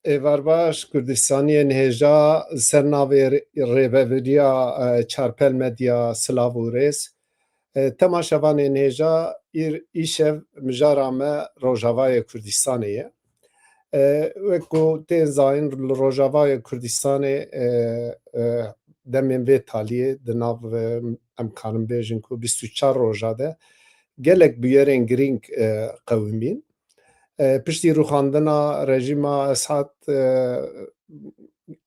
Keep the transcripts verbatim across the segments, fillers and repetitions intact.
Êvar baş, Kurdistaniyên hêja, li ser navê rê-, rêvebiriya, e, Çarpel Medya silav û rêz. E, temaşevanên hêja, îr-, îşev mijara me Rojavayê Kurdistanê ye. E, wek ku tên zayîn, li Rojavayê Kurdistanê, e, e, demên vê taliyê di nav, e, em karin bêjin ku bîst û çar roja de gelek bûyerên girîng, e, qewimîn. E, piştî rûxandina rejîma Esad, e,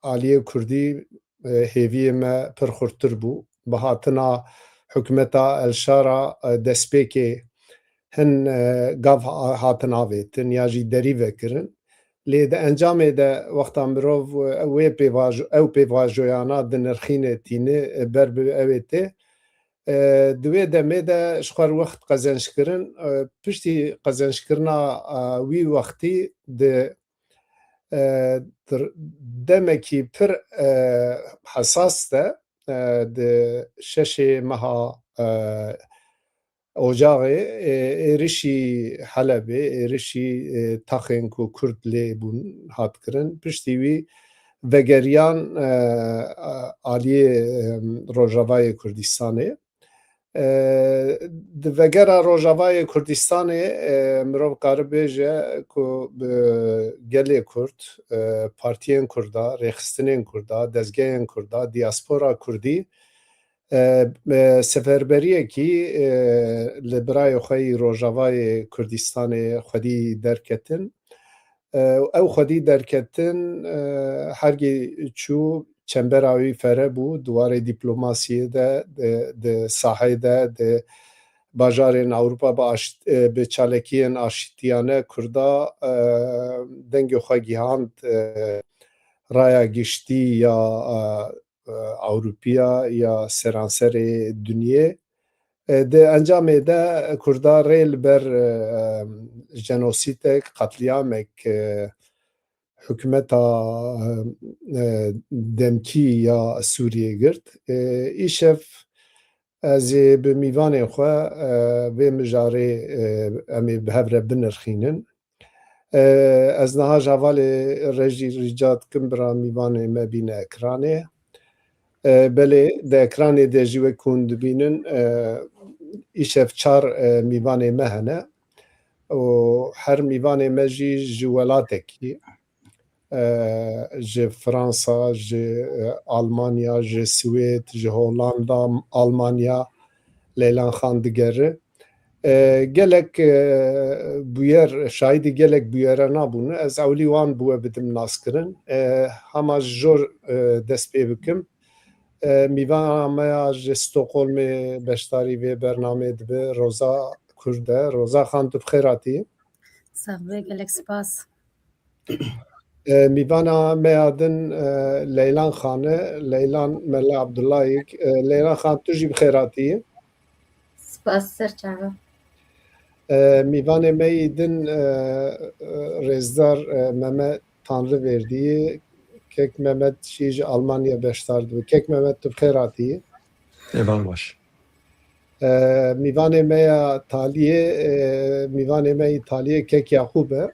aliyê Kurdî, e, hêviyê me pir xurttir bû. Bi hatina hikûmeta El Şara, e, destpêkê hin, e, gav ha-, hatin avêtin ya jî derî vekirin. Lê di encamê de wexta mirov, e, wê pêvajo-, ew pêvajoyana di nirxîne tîni, e, ber bi ewê tê. E, di wê demê de ji xwe re wext qezenc kirin. E, piştî qezencikirina, e, wî wextî di, e, dir-, demekî pir, e, hesas de, e, di şeşê meha, e, Ocaxê, e, êrişî Helebê, êrişî, e, taxên ku Kurd lê bûn hat kirin. Piştî wî vegeriyan, e, aliyê, e, Rojavayê Kurdistanê. E, di vegera Rojavayê Kurdistanê, e, mirov kare bêje ku bi gelê Kurd, e, partiyên Kurda, rêxistinên Kurda, dezgehên Kurda, diaspora Kurdî, e, e, seferberiyekî, e, li birayê xwe yî Rojavayê Kurdistanê xwedî derketin. E, ew xwedî derketin, e, hergê çû çembera wî fere bû, di warê dîplomasiyê de, di, di saheyê de, di bajarên Ewropa bi aşt-, e, bi çalakiyên aştiyane Kurda, e, dengê xwe gihand, e, raya giştî ya, e, e, Ewropiya ya seranserê dinyê. E, di encamê de Kurda rê li ber, e, jenosîtek, qetliamek, e, hikûmeta, e, e, demkî ya Sûriyê girt. E, îşev ez ê bi mîvanên xwe, e, vê mijarê, e, em ê bi hev re binirxînin. E, ez niha ji hevalê re jî rica dikim bira mîvanê me bîne ekranê. E, belê di ekranê de jî wek hûn dibînin, e, îşev çar, e, mîvanê me hene û her mîvanê me jî ji welatekî, e, ji Fransa, ji, e, Almanya, ji Swêd, ji Hollanda, Almanya, Leylan Xan digere. E, gelek, e, bûyer, şahidî gelek bûyere nabûn. Ez ewlî wan bi we bidim naskirin. E, hema ji jor, e, dest pê bikim. E, mîvana me ya ji Stockholmê beşdarî vê bernamê dibe Roza Kurd e. Roza Xan, tu bi xêr hatî. Sax be, gelek spas. E, mîvana me ya din, e, Leylan Xan e, Leylan Mela Abdullahîk. E, Leylan Xan, tu jî bi xêr hatî. Spas, ser çava. E, mîvanê me yî din, e, e, rêzdar, e, Mehmet Tanrıverdi ye. Kek Mehmet jî ji Almanya beşdar dibe. Kek Mehmet, tu bi xêr hatî. Êvar baş. E, mîvanê me ya taliyê, e, mîvanê me yî taliyê Kek Yaqûb e.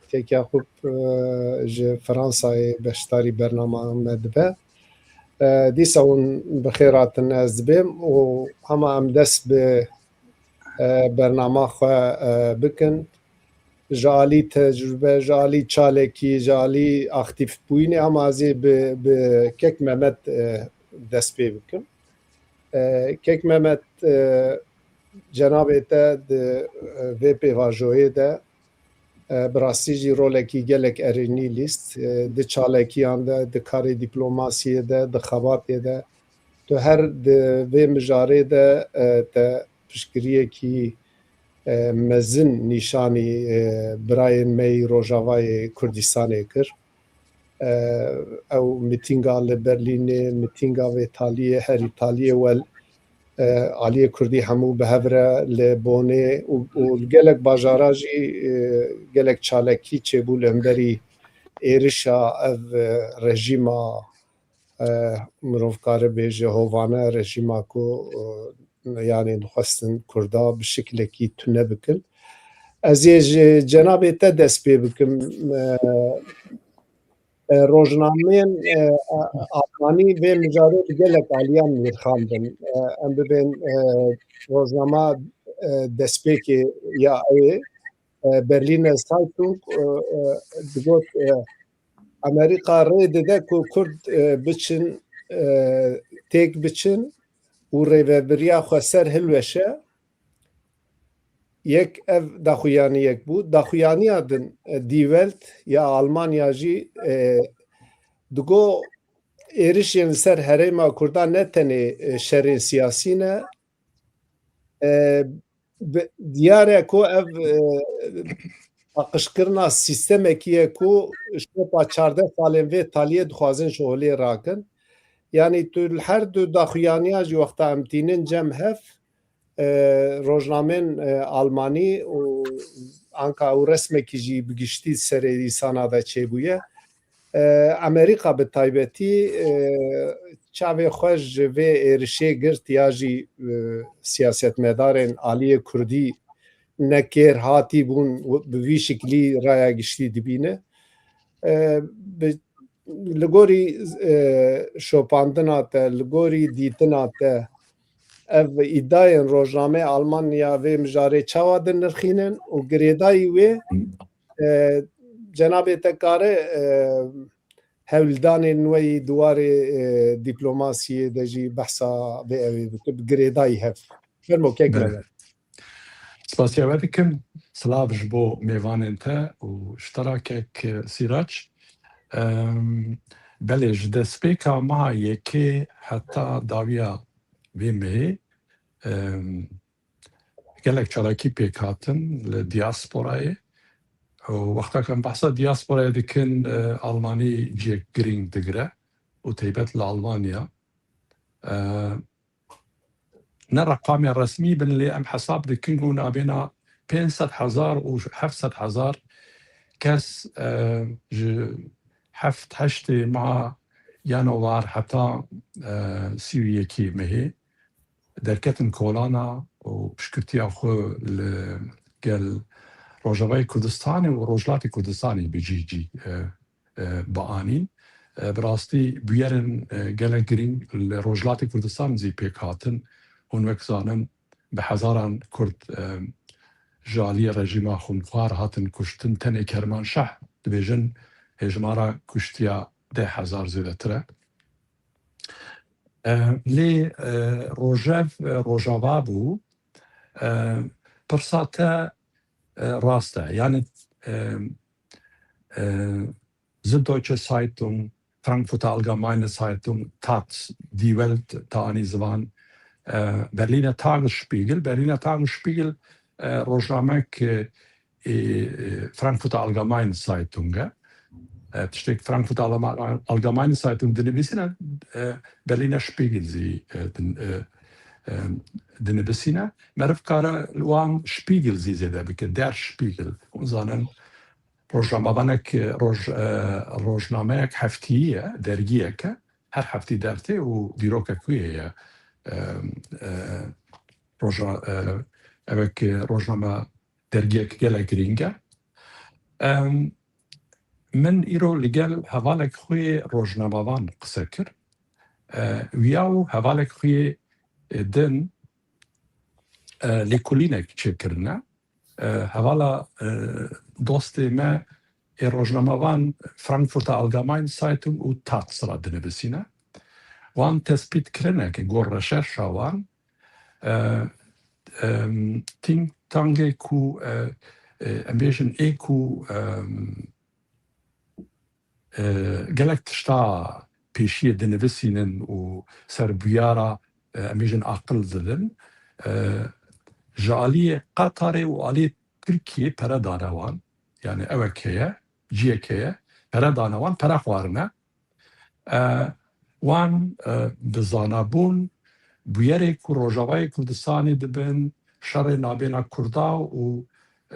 Kek Yaqûb, e, ji Fransayê beşdarî bernama me dibe. E, dîsa hûn bi xêr hatin ez dibêm û hema em dest bi, e, bernama xwe, e, bikin. Ji alî tecrûbe, ji alî çalekî, ji alî aktîfbûyînê hema ez ê bi, bi Kek Mehmet, e, dest pê bikim. E, Kek Mehmet, e, cenabê te di, e, vê pêvajoyê de, e, bi rastî jî rolekî gelek erênî lîst, e, di çalekiyan de, di karê dîplomasiyê de, di xebatê de. Tu her di vê mijarê de, e, te piştgiriyekî, e, mezin nîşanî, e, birayên me yî Rojavayê Kurdistanê kir. E, ew mitînga li Berlînê, mitînga vê taliyê, herî taliyê wel, e, aliyê Kurdî hemû bi hev re li Bonê û, û li gelek bajara jî, e, gelek çalekî çêbû li hemberî êrişa ev, e, rejîma, e, mirov kare bêje hovane, rejîma ku, e, yanê dixwestin Kurda bi şiklekî tune bikin. Ez ê ji cenabê te dest pê bikim. E, E, rojnameyên, e, a-, Almanî vê mijarê bi gelek aliyan nirxandin. E, em bibên, e, rojnama, e, destpêkê ya ê, e, Berliner Zeitung, e, e, digot, e, Amerîka rê dide ku Kurd, e, biçin, e, têk biçin û rêvebiriya xweser hilweşe. Yek ev daxuyaniyek bû. Daxuyaniya din, e, Die Welt ya Almanya jî, e, digo êrişên li ser herêma Kurdan ne tenê, e, şerên siyasî ne. E, bi, diyar e ku ev, e, paqijkirina sîstemekî ye ku şopa çardeh salên vê taliyê dixwazin ji holê rakin. Yanî tu li her du daxuyaniya jî wexta em tînin cem hev, e, rojnamên, e, Almanî û anka û resmekî jî bi giştî serê îsana de çêbûye. E, Amerîka bi taybetî, e, çavê xwe ji vê êrişê girt ya jî, e, siyasetmedarên aliyê Kurdî ne kêr hatî bûn û bi vî şiklî raya giştî dibîne. E, bi, li gorî, e, şopandina te, li gorî dîtina te, ev îdayên rojnameyê Almanya vê mijarê çawa dinirxînin û girêdayî wê, e, cenabê te kare, e, hewldanên nû yî di warê, e, dîplomasiyê de jî behsa vê ewê bike, bi girêdayî hev. Fermo, kek Belê. Mehmet. Spasiya we dikim. Silav ji bo mêvanên te û ji te re kek Sîrac. Em, belê, ji destpêka meha yekê heta dawiya vê mehê, em, gelek çalakî pêk hatin li diasporayê. Û wexta ku em behsa diasporayê dikin, e, Almanî cihek girîng digire û taybet li Almanya. E, ne reqamê resmî bin, lê em hesab dikin ku nabêna pênc sed hezar û heft sed hezar kes, e, ji heft heştê meha yanwar heta, e, sî û yekê mehê derketin kolana û piştgirtiya xwe li gel Rojavayê Kurdistanê û Rojhilatê Kurdistanê bi cî cî, e, e, bianîn. E, bi rastî bûyerên, e, gelek girîng li Rojhilatê Kurdistan zî pêk hatin. Hûn wek zanin bi hezaran Kurd, e, ji aliyê rejîma xwînxwar hatin kuştin. Tenê Kermanşah dibêjin hêjmara kuştiya deh hezar zêdetir e. E, lê, e, rojev, e, rojava bû. E, pirsa te, e, rast e. Yani, e, e, Süddeutsche Zeitung, Frankfurter Allgemeine Zeitung, Taz, Die Welt, te anî ziman, e, Berliner Tagesspiegel. Berliner Tagesspiegel, e, rojnamek, e, e, e, Frankfurter Allgemeine Zeitung e. E, tiştek Frankfurter Allgeme-, Allgemeine Zeitung dinivîsîne, e, Berliner Spiegel zî, e, din-, e, e, dinivîsîne. Meriv kare wan Spiegel zî zêde bike, Der Spiegel. Hûn zanin, rojnamevanek, roj-, e, rojnameyek heftî ye, dergiyek e. Her heftî dertê û dîrokek wî heye. E, e, roja-, e, evek rojname dergiyek gelek girîng e. Em, min îro li gel hevalek xwe yê rojnamevan qise kir. E, wiya û hevalek xwe yê, e, din, e, lêkolînek çêkirine. E, hevala, e, dostê me ê rojnamevan Frankfurter Allgemeine Zeitung û Taz re dinivîsîne. Wan tespît kirine ku gor reşerşa wan, e, em, think tankê ku, e, e, em bêjin ê ku, em, e, gelek tişta pêşiyê dinivîsînin û ser bûyera, e, em bêjin aqil didin. E, ji aliyê Qatarê û aliyê Tirkiyê pere dane wan. Yani ewek heye, ciyek heye, pere dane wan, pere xwarine. E, wan, e, bi zanabûn, bûyerê ku Rojavayê Kurdistanê dibin, şerê nabêna Kurda û,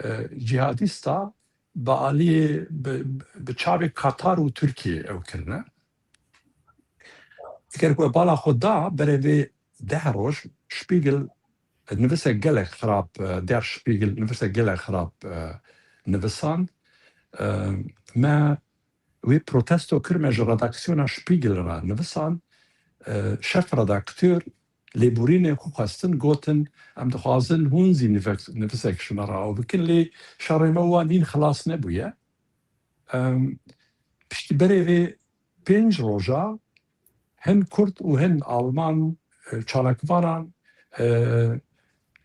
e, cîhadîsta bi aliyê, bi, bi çavê Qatar û Tirkiyê ew kirine. Eger ku bala xwe da, berê vê deh roj, Spiegel nivîsek gelek xirab, e, Der Spiegel nivîsek gelek xirab, e, nivisand. E, me wê protesto kir, me ji redaksiyona Spiegel re nivisan, e, şef redaktor lêborînê xwe xwestin, gotin, em dixwazin hûn zî nivek-, nivisek ji me re aw bikin, lê şerê me wan hîn xilas nebûye. Em, piştî berê vê pênc roja hin Kurd û hin Alman, e, çalakvanan, e,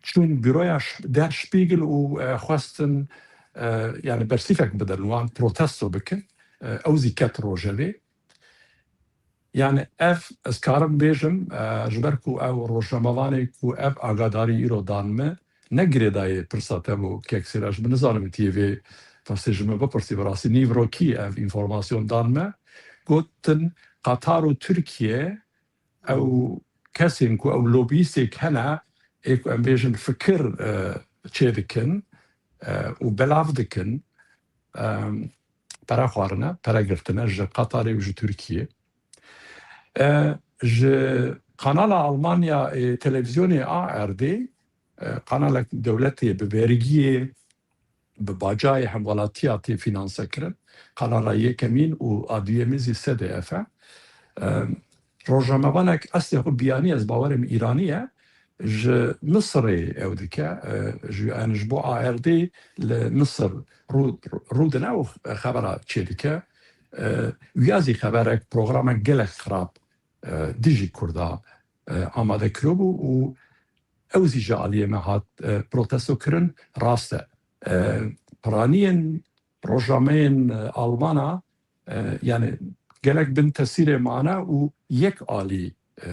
çûn büroya Ş-, Der Spiegel û, e, xwestin, e, yani bersîfek bidin wan, protesto bikin. E, ew zî ket rojevê. Yani ev, ez karim bêjim, e, ji ber ku ew rojnamevanê ku ev agadarî îro dan me, ne girêdayê pirsa te bû, kek Sîrac, min nizanim tu yê vê pirsê ji min bipirsî, bi rastî nîvrokî ev înformasyon dan me. Gotin Qatar û Tirkiye ew kesên ku ew lobîstêk hene, ê ku em bêjin fikir, e, çêdikin, e, û belav dikin, e, pere xwarine, pere girtine ji Qatarê û ji Tirkiyê. E, ji kanala Almanya, e, televîzyonê A R D, e, kanalek dewletê bi vergiyê, bi bacayê hemwelatiya tê fînanse kirin. Kanala yekemîn û a duyemîn zî S D F e. E, rojnamevanek eslê xwe biyanî, ez bawerim îranî ye, ji Misirê ew dike, e, ji, yani ji bo A R D li Misir rû, rû dine û xebera çêdike. E, wiya zî xeberek, programek gelek xirab, e, dijî Kurda, e, amade kiribû û ew zî ji aliyê me hat, e, protesto kirin, rast e. E, piraniyên rojnameyên, e, Almana, e, yani gelek bin tesîrê mane û yek alî, e,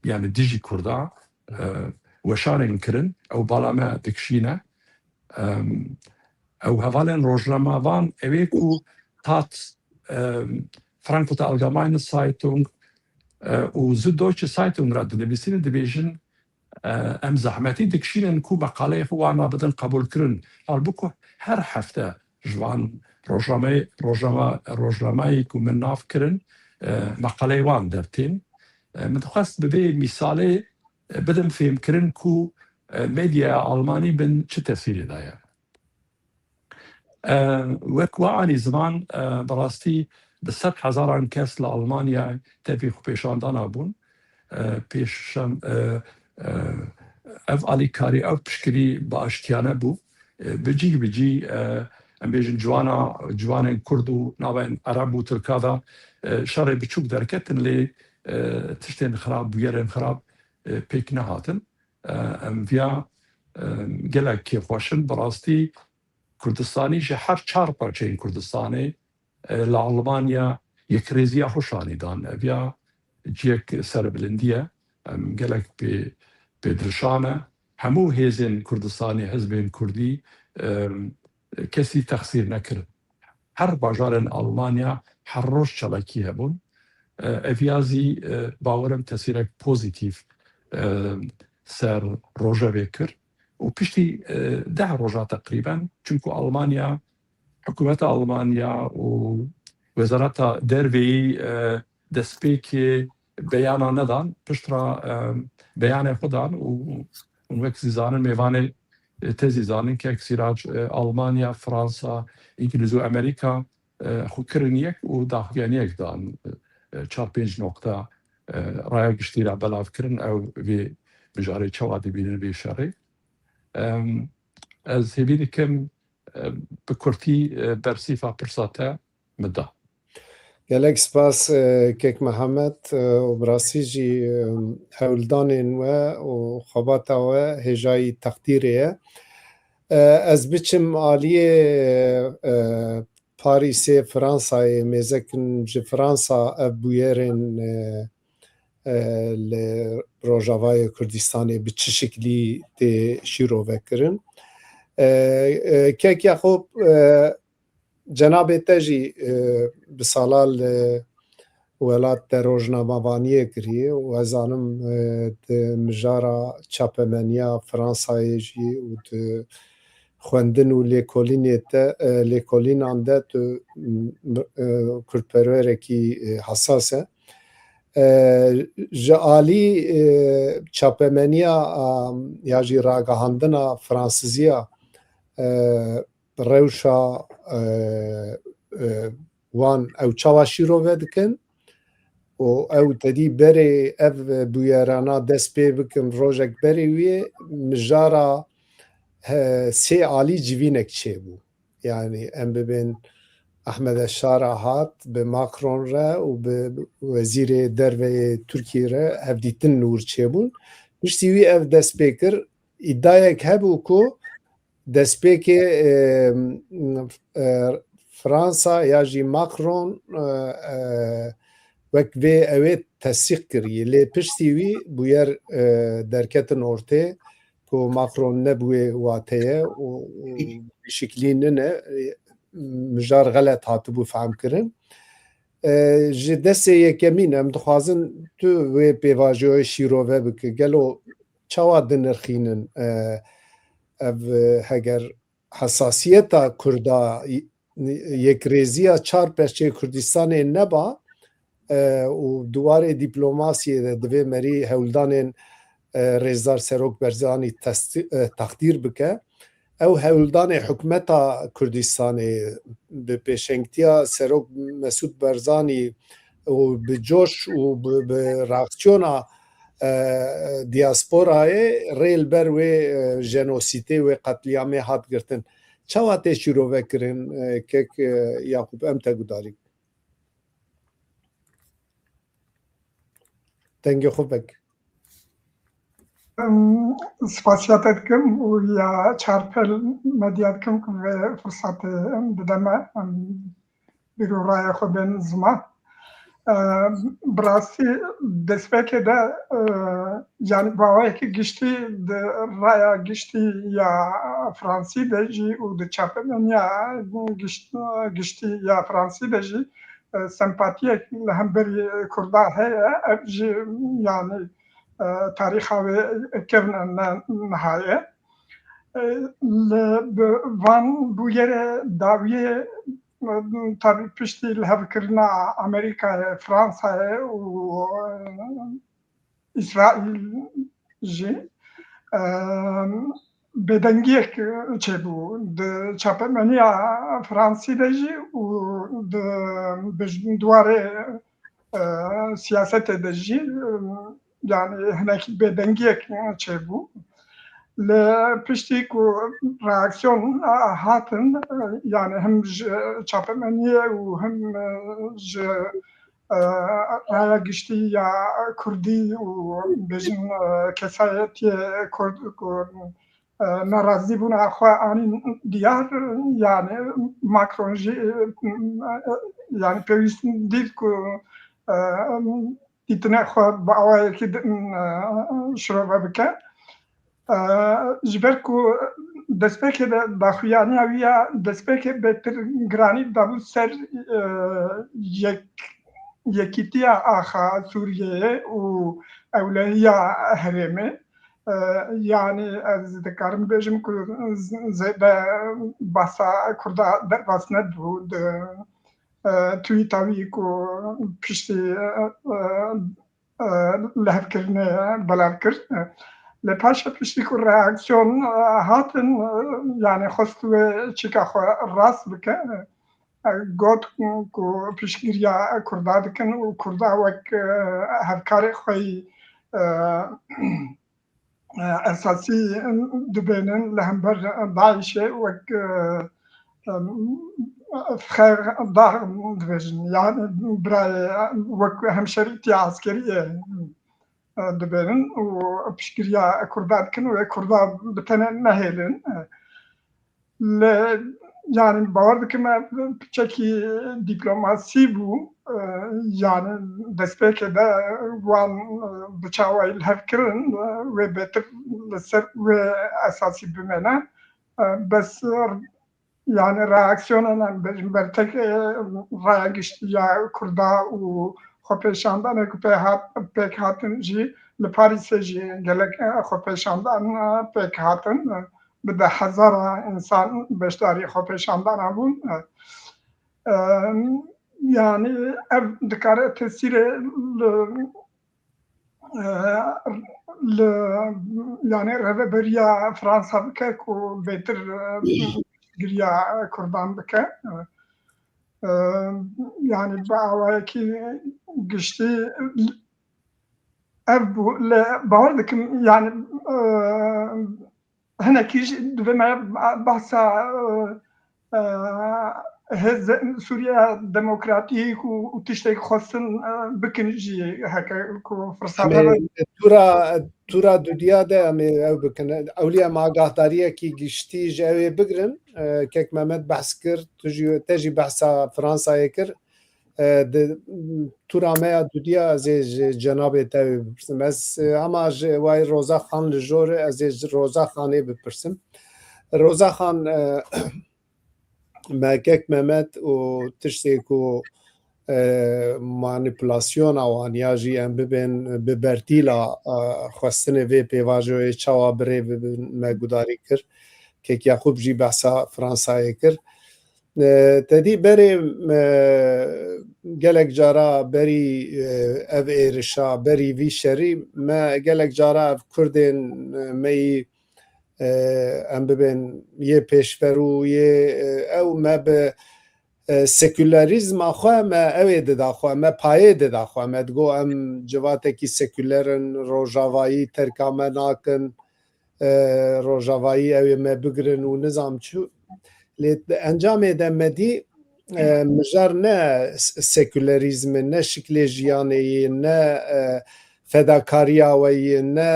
yani dijî Kurda, e, weşanên kirin, ew bala me dikişîne. Em, ew hevalên rojnamevan, ew ê ku Taz, em, Frankfurter Allgemeine Zeitung, e, û Süddeutsche Zeitung re dinivîsînin, dibêjin, e, em zehmetî dikişînin ku meqaleyê xwe wan re bidin qebûlkirin. Halbûku her hefte ji van rojnameyê, rojnama-, rojnamayê ku min nav kirin, e, meqaleyê wan dertên. E, min dixwest bi vê mîsalê, e, bidim fêmkirin ku, e, medyaya Almanî bin çi tesîrê daye. E, wek we anî ziman, e, bi rastî bi sed hezaran kes li Almanya tevî xwepêşandana bûn. E, pêşan, e, e, ev alîkarî, ev piştgirî bi aştiyane bû. E, bi cî bi cî, e, em bêjin ciwana, ciwanên Kurd û navên Ereb û Tirka de, e, şerê biçûk derketin, lê, e, tiştên xirab, bûyerên xirab, e, pêk nehatin. E, em viya, e, gelek kêfxweş in. Bi rastî Kurdistanî ji her çar parçeyên Kurdistanê, e, li Almanya yekrêziya xwe şanî dan. Ev ya cihek serbilindî ye. Em gelek pê, pê dirşan e. Hemû hêzên Kurdistanê, hizbên Kurdî, e, kesî texsîr nekirin. Her bajarên Almanya her roj çalakî hebûn. E, ev ya zî, e, bawerim tesîrek pozîtîf, e, ser rojevê kir. Û piştî, e, deh roja teqrîben, çunku Almanya, hikûmeta Almanya û Wezareta Derveyî, e, destpêkê beyana nedan, piştre, e, beyanê xwe dan û hûn wek zî zanin, mêvanê, e, te zî zanin, kek Sîrac, e, Almanya, Fransa, Îngilîz û Amerîka, e, xwe kirin yek û daxuyaniyek dan, e, çar pênc noqta, e, raya giştî re belav kirin, ew vê mijarê çawa dibînin vê şerê. Em, ez hêvî dikim, e, bi kurtî, e, bersîfa pirsa te min da. Gelek spas, e, kek Mihemed, e, û bi rastî jî, e, hewldanên we û xebata we hêjayî teqdîrê ye. E, ez biçim aliyê, e, Parîsê, Fransayê, mêzekin ji Fransa ev bûyerên, e, e, li Rojavayê Kurdistanê bi çi şiklî tê şîrove kirin. E, e, kek Yaxûb, e, cenabê te jî, e, bi sala li welat de rojnamevaniyê kirî û ez zanim, e, di mijara çapemeniya Fransayê jî û di xwendin û lêkolînê te, e, lêkolînan de tu, m, e, kurdperwerekî, e, hesas e. E, ji alî, e, çapemeniya, a, ya jî ragihandina fransiziya, e, rewşa, e, e, wan ew çawa şîrove dikin û ew tedî berê ev bûyerana dest pê bikin, rojek berê wê mijara, he, sê alî civînek çêbû. Yani em bibên Ahmed Şara hat bi Macron re û bi wezîrê derve yê Tirkiyê re hevdîtin li wir çêbûn. Piştî wî ev dest pê kir. Îdayek hebû ku destpêkê, e, e, Fransa ya jî Macron, e, e, wek vê ew ê tesdîq kirî. Lê piştî wî bûyer, e, derketin ortê ku Macron ne bi wê wateye û, û vî şiklî nine, e, mijar xelet hatibû fehmkirin. E, ji destê yekemîn em dixwazin tu wê pêvajoyê şîrove bike. Gelo çawa dinirxînin, e, ev, e, heger hesasiyeta Kurda, y-, yekrêziya çar perçeyê Kurdistanê neba, e, û di warê dîplomasiyê de divê merî hewldanên, e, Rêzdar Serok Barzanî testi-, e, teqdîr bike. Ew hewldanê hikûmeta Kurdistanê bi pêşengtiya Serok Mesûd Barzanî û bi coş û bi, bi reaksiyona, e, diasporayê rê li ber wê, e, jenosîtê, wê qetlîamê hat girtin. Çawa tê şîrove kirin, e, kek, e, Yaqûb, em te gudarî. Dengê xwe vek. Em, spasiya te dikim û ya Çarpel Medya dikim ku vê firsatê dide me. Em, bîr û raya xwe bên ziman. E, bi rastî destpêkê de, e, yani bi awayekî giştî di raya giştî ya Fransî de jî û di çapemeniya giş-, giştî ya Fransî de jî, e, sempatiyek li hemberî Kurda heye. Ev jî yani, e, tarîxa wê kevn e, ne niha ye. E, li, bi van bûyerê dawiyê, e, tabî piştî lihevkirina Amerîkayê, Fransayê û, e, Îsraîl jî, e, bêdengiyek çêbû. Di çapemeniya Fransî de jî û di, bi, di warê, e, siyasetê de jî, e, yani hinekî bêdengiyek çêbû. Li piştî ku reaksiyon hatin, yani him ji çapemeniyê û him ji, e, raya giştî ya Kurdî û bêjin, e, kesayetiyê Kurd ku, e, nerazîbûna xwe anîn diyar, yani Macron jî, e, yani pêwîst dît ku, e, dîtinê xwe bi awayekî din, e, şirove bike. E, ji ber ku destpêkê de daxuyaniya wî ya destpêkê bêtir giranî dabû ser, e, yek-, yekîtiya axa Sûriyeyê û ewlehiya herêmê. E, yani ez dikarim bêjim ku z-, zêde behsa Kurda derbas nebû di e, tweeta wî ku piştî, e, e, e, lihevkirinê belav kir. Lê paşê piştî ku reaksiyon, e, hatin, e, yani xwest wê çîka xwe rast bike. E, got ku piştgiriya Kurda dikin û Kurda wek, e, hevkarê xwe yî, e, e, esasî dibênin li hember DAIŞê wek, e, e, Fexer Dag dibêjin. Yani birayê wek hemşerîtiya eskeriyê, e, dibênin û piştgiriya Kurda dikin û Kurda bi tenê nehêlin. Li, yani bawer dikim ev piçekî dîplomasî bû. E, yani destpêkê de wan, e, bi çawayî li hev kirin, e, wê bêtir li ser wê esasî bimêne. E, bes, e, yani reaksiyona em bêjin bertek, e, raya giştî ya Kurda û xwepêşandanê ku pê hat, pêk hatin jî li Parîsê jî gelek, e, xwepêşandan, e, pêk hatin. E, bi deh hezara însan beşdarî xwepêşandana bûn. E, e, yani ev dikare tesîrê li, e, li, yani rêveberiya Fransa bike ku bêtir, e, giriya Kurdan bike. E, E, yani bi awayekî giştî ev bû. Lê bawer dikim, yani, e, hinekî jî divê me behsa, e, e, hêz Sûriya Demokratîk û, û tiştek xwestin, e, bikin jî heke ku firsat Em ê hebe. Tûra, tûra dudiya de em ê ew bikin. Ewliya em agahdariyekî giştî ji ew ê bigrin. E, Kek Mehmet behs kir, tu jî, te jî behsa Fransayê kir. E, di, tûra me ya dudiya ez ê ji cenabê te wê bipirsim. Ez, e, hema ji wayî Roza Xan li jor e, ez ê ji Roza Xanê bipirsim. Roza Xan, e, me Kek Mehmet û tiştê ku, e, manipulasyona wan ya jî em bibên bi bertîla, e, xwestinê vê pêvajoyê çawa bi rê bibin me gudarî kir. Kek Yaqûb jî behsa Fransayê kir. E, te dî berê, e, gelek cara berî, e, ev êrişa, berî vî şerî me gelek cara ev Kurdên, e, me yî, e, em bibên yê pêşverû, yê, e, ew me bi, e, sekûlerîzma xwe me ew ê dida xwe, me payê dida xwe, me digo em civatekî sekûler in, rojavayî terka me nakin, e, rojavayî ew ê me bigirin û nizam çi. Lê di encamê de me dî, e, mijar ne s-, sekûlerîzm e, ne şiklê jiyanê yê, ne, e, fedakariya we yê, ne,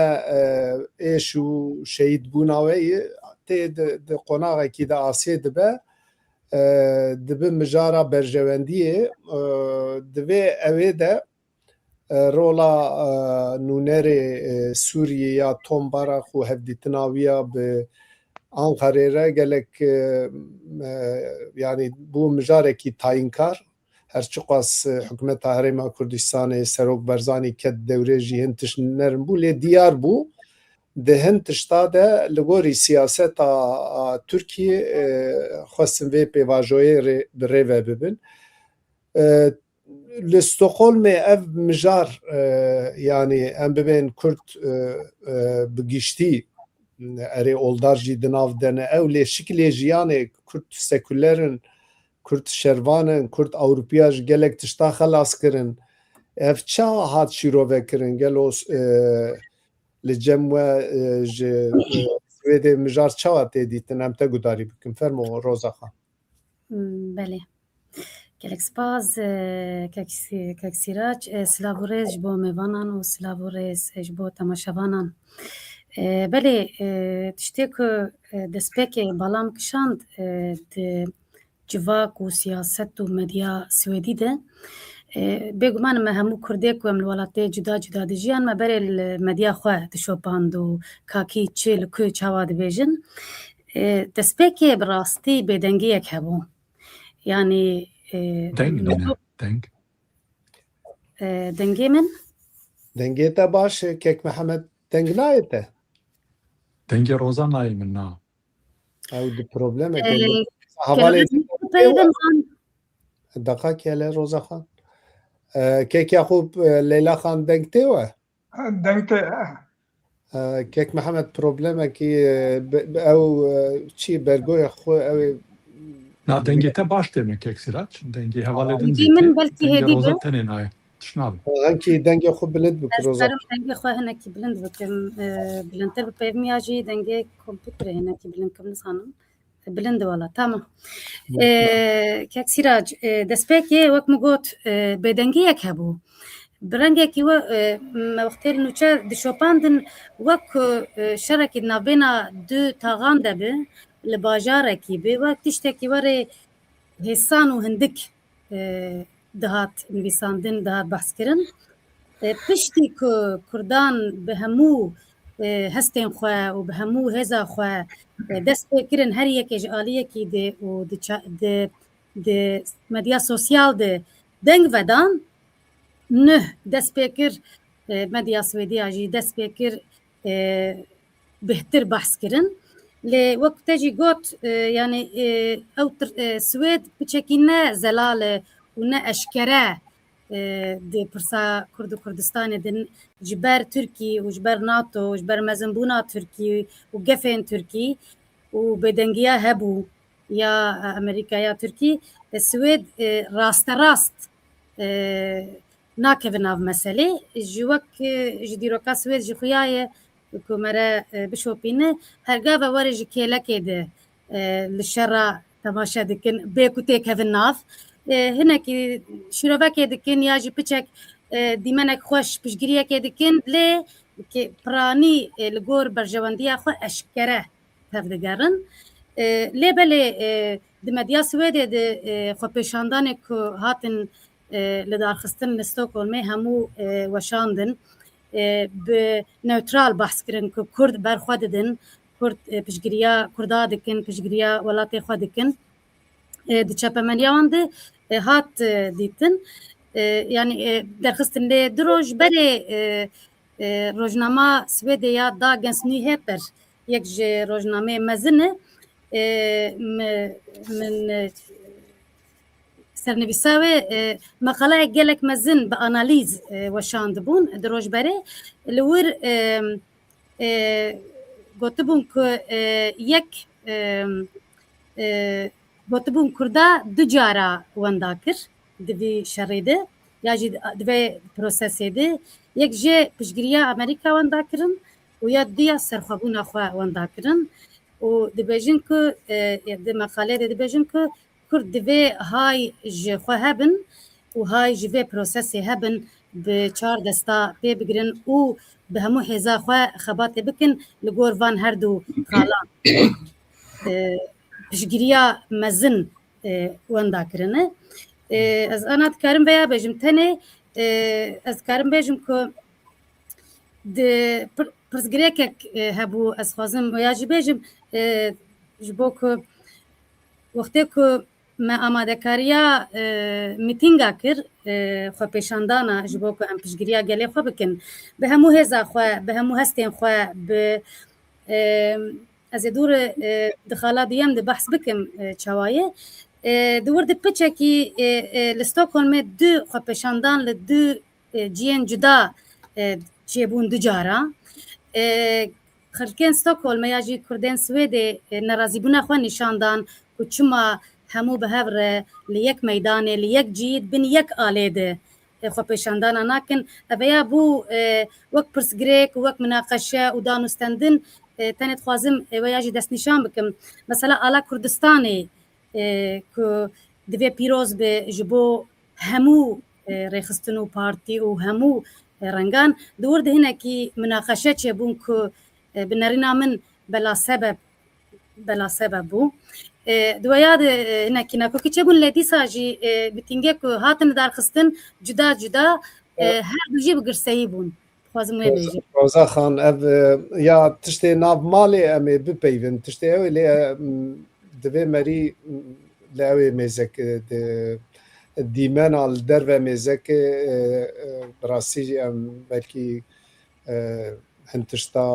e, êş û şehîdbûna we yê, tê di, di qonaxekî de asê dibe, e, dibe mijara berjewendiyê, e, divê ew ê de e, rola, e, nûnerê, e, Sûriyê ya Tom Barak û hevdîtina wî ya bi Ankarê re gelek, e, e, yanî bû mijarekî tayînkar. Her çiqas, e, hikûmeta Herêma Kurdistanê, Serok Barzanî ket dewrê jî hin tişt nerin bû, lê diyar bû. Di hin tişta de li gorî siyaseta, a, Tirkiyê, e, xwestin vê pêvajoyê rê, bi rê ve bibin. E, Li Stockholmê ev mijar, e, yanî em bibên Kurd, e, e, bi giştî, erê oldar jî di nav de ne ew, lê şiklê jiyanê Kurd sekuler in, Kurd şervan in, Kurd Ewropiya ji gelek tişta xelas kirin. Ev çawa hat şîrove kirin? Gelo, e, li cem we, e, ji, e, Swêdê mijar çawa tê dîtin? Em te gudarî bikin. Fermo Roza Xan. Hmm, belê. Gelek spas, e, kek Sî-, kek Sîrac. E, silav û rêz ji bo mêvanan û silav û rêz, e, ji bo temaşevanan. E, belê, e, tiştê ku, e, destpêkê bala min kişand, e, di civak û siyaset û medya Swêdî de, e, bêguman me hemû Kurdê ku em li welatê cuda cuda dijiyan, me berê li medya xwe dişopand û kakî çi li ku çawa dibêjin. E, destpêkê bi rastî bêdengiyek hebû. Yanî, e, Deng nîne, deng. E, dengê min? Dengê te baş e, Kek Mihemed, deng nayê te? Dengê Roza nayê min, na. Ew di problemek e. E, Hevalê Kek Mihemed, peyvên an- Deqa kele Roza Xan. E, Kek Yaqûb, e, Leyla Xan deng tê we? Deng tê, e. E, Kek Mihemed problemekî, e, be-, be-, ew, e, çi bergoya xwe ew ê Na dengê te baş tê min Kek Sîrac. Dengê hevalê din Dengê zêde. Min belkî Dengê hêdî Roza be. Tenê nayê. Tişt nabe. Belkî dengê xwe bilind bike, Ez Roza. Karim dengê xwe hinekî bilind bikim. E, bilindtir bi peyvim ya jî dengê kompûterê hinekî bilind kim nizanim. Bilind wala, tamam. Hı. E, Kek Sîrac, e, destpêkê wek min got, e, bêdengiyek hebû. Bi rengekî we, e, me wextê li nûçe dişopandin, wek ku, e, şerekî di navbêna du taxan de bi, li bajarekî bi, wek tiştekî werê hêsan û hindik, e, dihat nivîsandin, dihat behskirin. E, piştî ku Kurdan bi hemû, e, hestên xwe û bi hemû hêza xwe, e, dest pê kirin, her yekê ji aliyekî dê û di ça-, di, di medya sosyal de deng vedan, nuh dest pê kir, e, medya Swêdiya jî dest pê kir, e, bêhtir behs kirin. Lê wek te jî got, e, yanî, e, ew tir-, e, Swêd piçekî ne zelal e û ne eşkere, e, di pirsa Kurd û Kurdistanê din ji ber Tirkî û ji ber nato û ji ber mezinbûna Tirkî û gefên Tirkî û bêdengiya hebû ya, e, Amerîka ya Tirkî, Swêd, e, rasterast, e, nakeve nav meselê. Ji wek, e, ji dîroka Swêd ji xuya ye ku me re, e, bişopîne, her gava were ji kêlekê de, e, li şera temaşe dikin, bê ku têkevin nav. E, hinekî şîrovekê dikin ya jî piçek, e, dîmenek xweş piştgiriyekê dikin, lê ki piranî, e, li gor berjewendiya xwe eşkere tevdigerin. E, lê belê, e, di medya Swêdê de, e, xwepêşandanê ku hatin, e, lidarxistin li Stockholmê hemû, e, weşandin. E, bi newtral behs kirin ku Kurd berxwe didin, Kurd, e, piştgiriya Kurda dikin, piştgiriya welatê xwe dikin. E, di çapemeniya wan de, e, hat, e, dîtin. E, yanî, e, derxistin lê du roj berê, e, e, rojnama Swêdê ya Dagens Nyheter, yek ji rojnameyê mezin e, e, mi-, min, e, sernivîsa wê, e, meqalayek gelek mezin bi analîz, e, weşandibûn du roj berê. Li wir, e, e, gotibûn ku, e, yek, e, e, gotibûn Kurda du cara wenda kir di vî şerê de, ya jî di vê prosesê de, yek jê piştgiriya Amerîka wenda kirin û ya diya serxwebûna xwe wenda kirin û dibêjin ku, e, di meqalê de dibêjin ku Kurd divê hay ji xwe hebin û hay ji vê prosesê hebin, bi çar desta pê bigirin û bi hemû hêza xwe xebatê bikin li gor van her du xalan. E, piştgiriya mezin, e, wenda kirine. E, ez ana dikarim veya bêjim tenê, e, ez dikarim bêjim ku di pir-, pirsgirêkek, e, hebû, ez xwazim ya jî bêjim, e, ji bo ku wextê ku me amadekariya, e, mîtînga kir, e, xwepêşandana ji bo ku em piştgiriya gelê xwe bikin, bi hemû hêza xwe, bi hemû hestên xwe, bi, e, ez ê dûr, e, di xala duyem de behs bikim, e, çawa ye. E, di wir de piçekî, e, e, li Stockholmê du xwepêşandan li du, e, cihên cuda, e, çêbûn du cara. E, xelkên Stockholmê ya jî Kurdên Swêdê, e, nerazîbûna xwe nîşan dan ku çima hemû bi hev re li yek meydanê, li yek cî, bin yek alê de, e, xwepêşandana nakin. Ev ya bû, e, wek pirsgirêk, wek minaqeşe û danûstendin, e, tenê dixwazim, e, wê ya jî destnîşan bikim. Mesela ala Kurdistanê, e, ku divê pîroz be ji bo hemû, e, rêxistin û partî û hemû, e, rengan. Di wir de hinekî minaqeşe çêbûn ku, e, bi nerîna min bela sebeb, bela sebeb bû. E, di weya de, e, hinekî nakokî çêbûn, lê dîsa jî, e, mîtîngê ku hatin lidarxistin cuda cuda, e, her du jî bi girseyî bûn. Dixwazim wê bêjim. Roza Xan, ev, e, ya tiştê nav malê em ê bipeyvin. Tiştê ew ê lê, e, m, divê merî, m, li ew ê mêzek, e, di, dîmena li derve mêzekê, e, e, bi rastî jî em belkî, e, hin tişta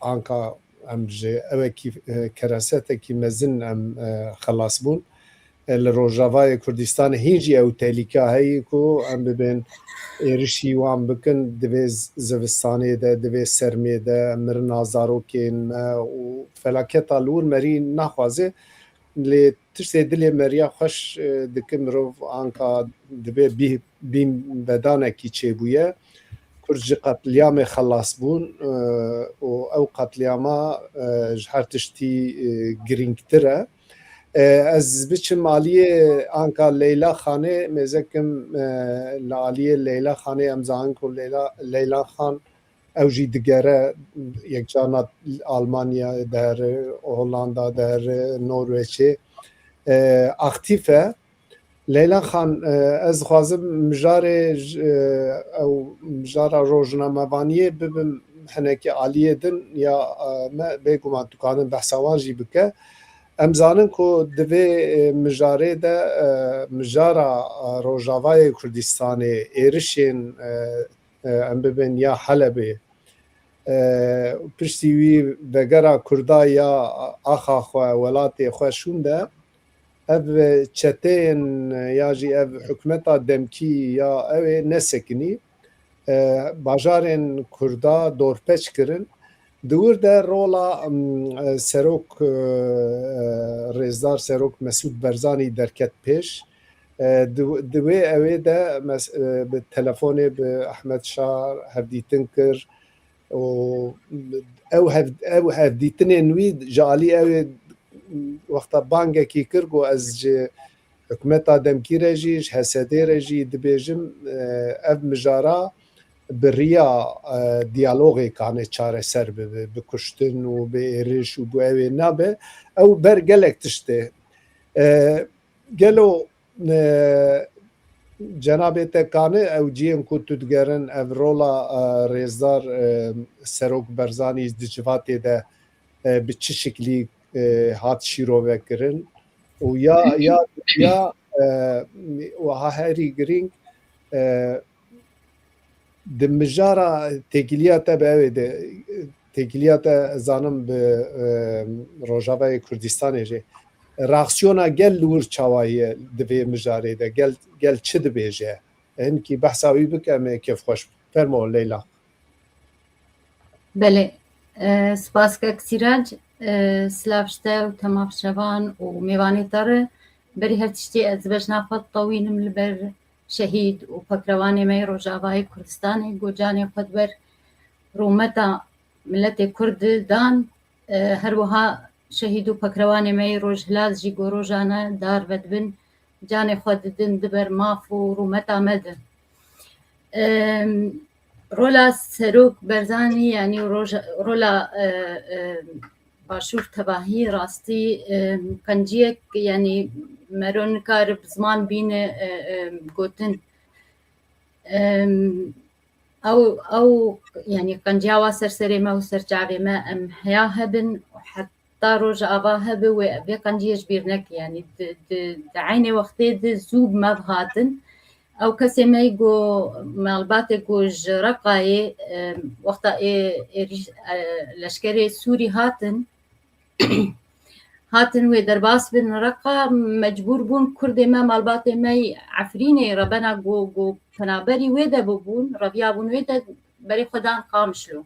anka em ji ewekî, e, keresetekî mezin em, e, xelas bûn. E, li Rojavayê Kurdistanê hîn jî ew tehlîka heye ku em bibên êrişî wan bikin, divê z-, zivistanê de, divê sermê de, mirina zarokên me û felaketa li wir merî naxwaze. Lê tiştê dilê meriya xweş, e, dike mirov anka divê bî-, bîn vedanekî çêbûye. Kurd ji qetlîamê xelas bûn, e, û ew qetlîama, e, ji her tiştî, e, girîngtir e. E, ez biçim aliyê anka Leyla Xanê, mêzekim, e, li aliyê Leyla Xanê em zanin ku Leyla, Leyla Xan ew jî digere yekcarna Almanya dihere, Hollanda dihere, Norweçê, e, aktîf e. Leyla Xan, e, ez dixwazim mijarê j-, e, ew mijara rojnamevaniyê bibim hinekî aliyê din ya, e, me bêguman tu karin behsa wan jî bike. Em zanin ku di vê, e, mijarê de, e, mijara, e, Rojavayê Kurdistanê, êrişên, e, e, em bibên ya Helebê, e, piştî wî vegera Kurda ya axa xwe, welatê xwe şûnde, ev çeteyên ya jî ev hikûmeta demkî ya ew ê nesekinî, e, bajarên Kurda dorpeç kirin. Di wir de rola, em, e, serok, e, e, rêzdar serok Mesûd Barzanî derket pêş. E, di, di wê ewê de mes-, e, bi telefonê bi Ehmed Şar hevdîtin kir û ew hev-, ew hevdîtinên wî ji alî ew ê wexta bangekî kir, got, ez ji hikûmeta demkî re jî, ji H S D re jî dibêjim, e, ev mijara bi riya, e, diyalogê kane çareser bibe, bi kuştin û bi êriş û bi ew ê nabe. Ew ber gelek tişt tê. E, gelo, e, cenabê te kane ew cihên ku tu digerin, ev rola, e, rêzdar, e, Serok Barzanî di civatê de, e, bi çi şiklî, e, hat şîrove kirin? Û ya, ya, ya, e, wiha herî girîng, e, di mijara têkiliya te bi ew ê de, têkiliya te zanim bi, e, Rojavayê Kurdistanê jî, reaksiyona gel li wir çawa ye di vê mijarê de? Gel, gel çi dibêje? Hinkî behsa wî bike, em ê kêfxweş. Fermo Leyla. Belê. E, spas kek Sîrac. E, silav ji te û temaşevan û mêvanê te re. Berî her tiştî ez bejna xwe ditewînim li ber şehîd û pekrewanê me yê Rojavayê Kurdistanê, ku canê xwe di ber rûmeta miletê Kurd dan. E, her wiha şehîd û pekrewanê me yê Rojhilal jî ku rojane dar vedibin, canê xwe didin di ber maf û rûmeta me de. Em, rola Serok Barzanî, yanî roja-, rola, e, e, Başûr tevahî rastî, e, qenciyek, yanî mero nikare bi ziman bîne, e, e, gotin. Em, ew, ew, yanî qenciya wa ser serê me û ser çavê me em heya hebin û heta roja ava hebe wê, vê qenciyê ji bîr neke. Yanî di, di, di eynê wextê de zû bi me ve hatin. Ew kesê me yî ku malbatê ku ji Reqayê, em, wexta ê, êrîş, e, leşkerê Sûrî hatin, hatin wê derbas bin Reqa, mecbûr bûn kurdê me, malbatê me yî Efrînê rebena ku, ku penaberî wê de bibûn, reviyabûn wê de berê xwe dan Qamişlo.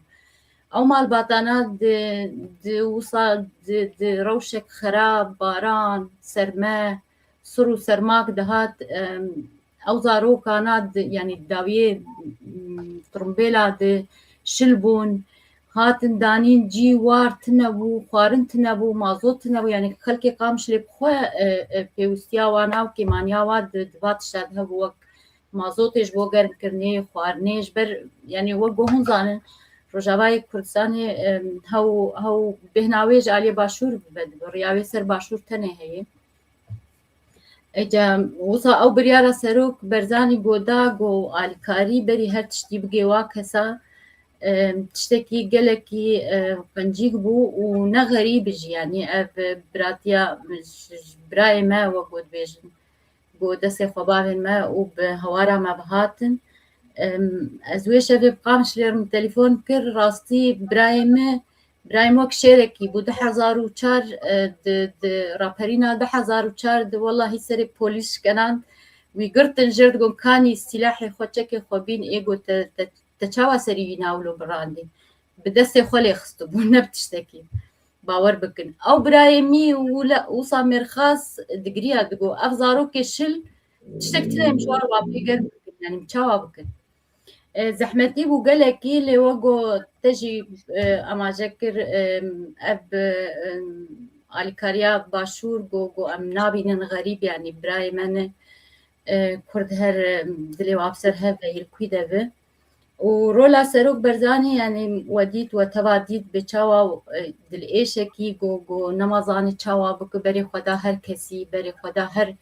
Ew malbatana di, di wisa di, di rewşek xerab, baran, serme, sir û sermak dihat, em, ew zarokana di, yanî dawiyê, m, trumbêla di şil bûn, hatin danîn cî war tune bû, xwarin tune bû, mazot tune bû, yanî xelkê Qamişlê bi xwe, e, e, pêwîstiya wana û kêmaniya wa di, di va tişta de hebû, wek mazotê ji bo germkirinê, xwarinê, ji ber, yanî wek ku hûn zanin, Rojavayê Kurdistanê, em, hew, hew bêhna wê ji aliyê Başûr vedibin, riya wê ser Başûr tenê heye. Ece, wisa ew biryara Serok Barzanî got da, got alîkarî berî her tiştî bigê wa kesa, em, tiştekî gelekî, e, qencîk bû û ne xerîb jî, yanî ev biratiya ji, ji birayê me wek ku dibêjin, got destê xwe bavên me û bi hewara me ve hatin. Em, ez wê şevê bi Qamişlê re min telefon kir, rastî birayê me, birayê me wek şêrekî bû, du hezar û çar, e, di, di raperîna du hezar û çar de wellahî serê polîs şikenan, wî girtin jêr digot, kanî sîlahê xwe, çekê xwe bîn, ê got te, te, te çawa serî wî nawlo birandî? Bi destê xwe lê xistibû, ne bi tiştekî. Bawer bikin. Ew birayê mî wile-, wisa mêrxas digiriya digot, ev zarokê şil tiştek tune em ji wan re pê germ bikin, yanî çawa bikin? E, zehmetî bû gelekî, lê we got te jî, e, amaje kir, e, ev, e, alîkariya Başûr, got, got em nabînin xerîb, yanî birayê me ne, e, Kurd her, e, dilê wan bi ser hev ve, li kû de be. Û rola Serok Barzanî, yanî we dît, we teva dît, bi çawa, e, dilêşekî got, got nema zanî çawa bike, berê xwe da her kesî, berê xwe da her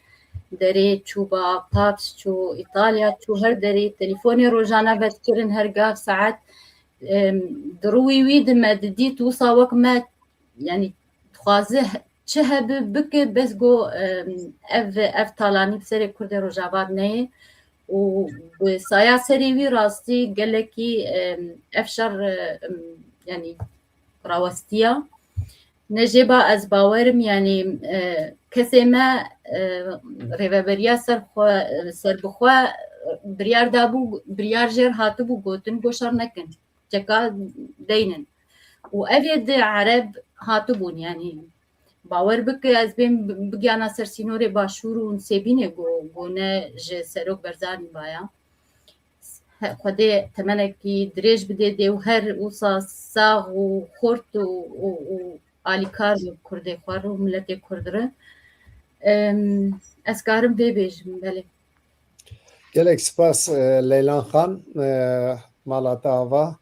derê, çû ba Paps, çû Îtalya, çû her derê, telefonê rojane vedikirin her gav saet. Em, di rûyê wî de me didît, wisa wek me, yanî dixwaze çi hebe bike, bes got, em, ev, ev talanî bi serê Kurdê Rojava de neyê û bi saya serê wî rastî gelekî, em, ev şer, em, yanî rawestiya. Ne jê ba ez bawerim, yanî, e, kesê me, e, rêveberiya ser xwe, ser bi xwe, e, biryar dabû, biryar jêr hatibû gotin, got şer nekin. Çeka deynin. û ev ê di Ereb hatibûn, yanî bawer bike ez bêm bigiyana ser sînorê Başûr û Sêbînê ku, ku ne ji Serok Barzanî baya. He, Xwedê temenekî dirêj bidê dê û her wisa sax û xurt û, û, û alîkar bi Kurdê xwe re û miletê Kurd re. Em, ez karim vê bêjim, belê. Gelek spas, e, Leylan Xan, e, mala te ava.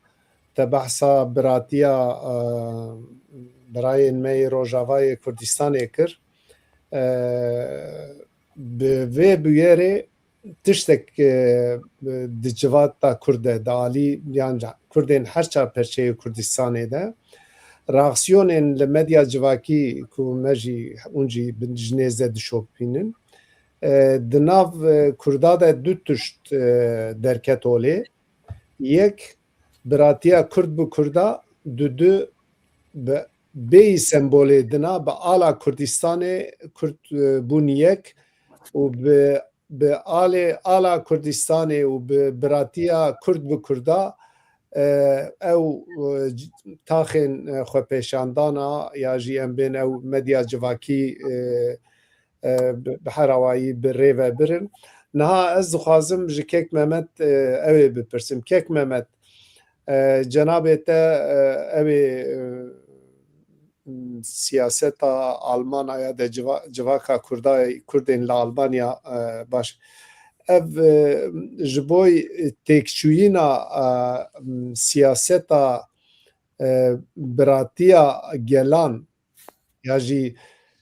Te behsa biratiya, e, birayên me yê Rojavayê Kurdistanê kir. E, bi vê bûyerê tiştek, e, di civata Kurd de, di alî yan ca-, Kurdên her çar perçeyê Kurdistanê de, reaksiyonên li medya civakî ku me jî hûn jî bin ji nêz de dişopînin, e, di nav, e, Kurda de du tişt, e, derket holê. Yek, biratiya Kurd bi Kurda, du du, bi bêyî sembolê dina, bi ala Kurdistanê Kurd, e, bûn yek û bi, bi alê, ala Kurdistanê û bi biratiya Kurd bi Kurda, e, ew, e, c-, taxên, e, xwepêşandana ya jî em bên ew medya civakî, e, e, bi, bi her awayî bi rê ve birin. Niha ez dixwazim ji Kek Mehmet, e, ew ê bipirsim. Kek Mehmet, e, cenabê te, e, ew ê, e, siyaseta Almanya de civa-, civaka Kurda, Kurdên li Almanya, e, baş. Ev, e, ji bo têkçûyîna, e, siyaseta, e, biratiya gelan ya jî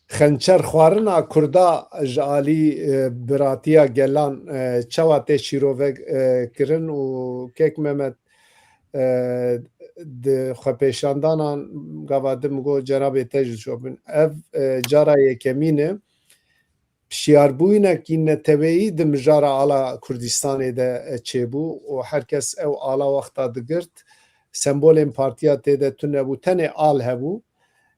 xençer xwarina Kurda ji alî, e, biratiya gelan, e, çawa tê şîrove, e, kirin û Kek Mehmet, e, di xwepêşandanan gava din min got cenabê te jî şopin. Ev, e, cara yekemîn e. Şiyarbûyînekî neteweyî di mijara ala Kurdistanê de, e, çêbû û her kes ew ala wexta digirt. Sembolên partiya tê de tune bû, tenê al hebû.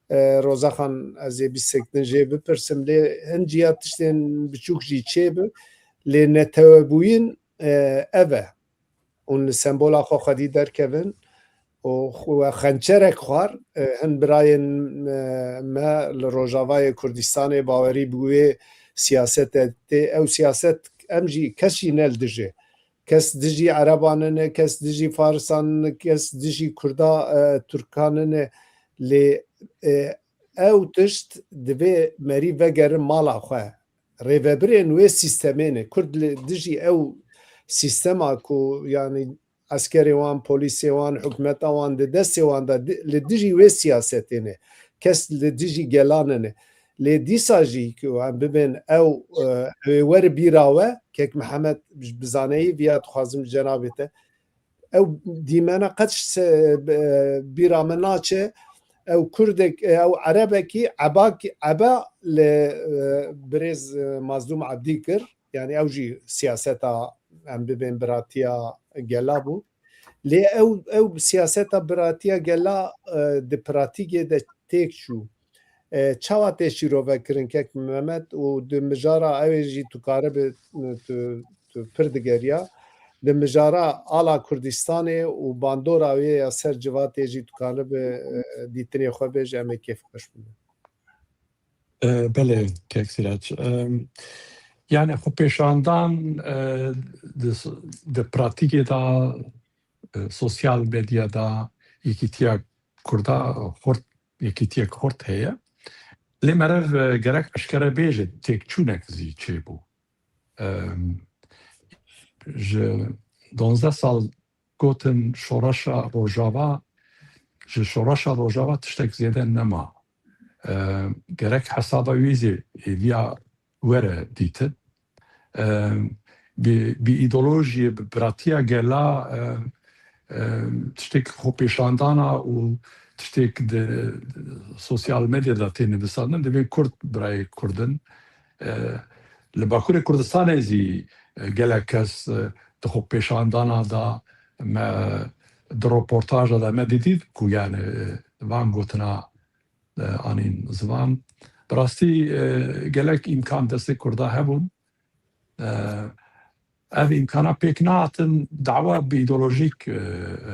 E, Rozaxan, ez ê bîstek din jê bipirsim, lê hin ciya tiştên biçûk jî çêbi, lê netewebûyîn, e, ev e. Hûn li sembola xwe xwedî derkevin û xwe xençerek xwar, e, hin birayên, e, me li Rojavayê Kurdistanê bawerî bi wê siyasete tê. Ew siyaset em jî kes jî ne li dijê. Kes dijî Ereban nine, kes dijî Farisan nine, kes dijî Kurda, e, Tirkan nine. Lê, e, ew tişt divê merî vegerin mala xwe. Rêvebirên wê sîstemê ne. Kurd li dijî ew sîstema ku, yanî, eskerê wan, polîsê wan, hikûmeta wan di destê wan de di-, li dijî wê siyasetê ne. Kes li dijî gelan ne. Lê dîsa jî ku em bibên ew, e, ew ê were bîra we, Kek Mihemed bi zaneyî viya dixwazim ji cenabê te. Ew dîmena qet se-, e, bîra min naçe, ew Kurdek, e, ew Erebekî, Ebakî, Eba li, e, birêz, e, Mazlûm Ebdî kir. Yanî ew jî siyaseta em bibên biratiya gela bû. Lê ew, ew siyaseta biratiya gela, e, di pratîkê de têk çû. E, çawa tê şîrove kirin Kek Mehmet û di mijara ew ê jî tu karibi, tu, tu pir digeriya, di mijara ala Kurdistanê û bandora wê ya ser civatê jî tu karibi, e, dîtinê xwe bêje, em ê kêfxweş bibin. E, belê, Kek Sîrac. E, yani xwepêşandan, e, di, di pratîkê de, e, sosyal medya de yekîtiya Kurda xurt, yekîtiyek xurt heye. Lê meriv, e, gerek eşkere bêje têkçûnek zî çêbû. E, ji donzdeh sal gotin şoreşa Rojava, ji şoreşa Rojava tiştek zêde nema. E, gerek hesaba wî zî êviya were dîtin. E, bi, bi îdeolojiyê, bi biratiya gela, e, e, tiştek xwepêşandana û tiştek di sosyal medyada tê nivîsandin, divê Kurd birayê Kurd in. E, li Bakurê Kurdistanê zî, e, gelek kes, e, di xwepêşandana de me, di roportaja de me didît ku yani, e, van gotina, e, anîn ziman. Bi rastî, e, gelek îmkan destê Kurda hebûn. E, ev îmkana pêk nehatin dawa bi îdeolojîk, e, e,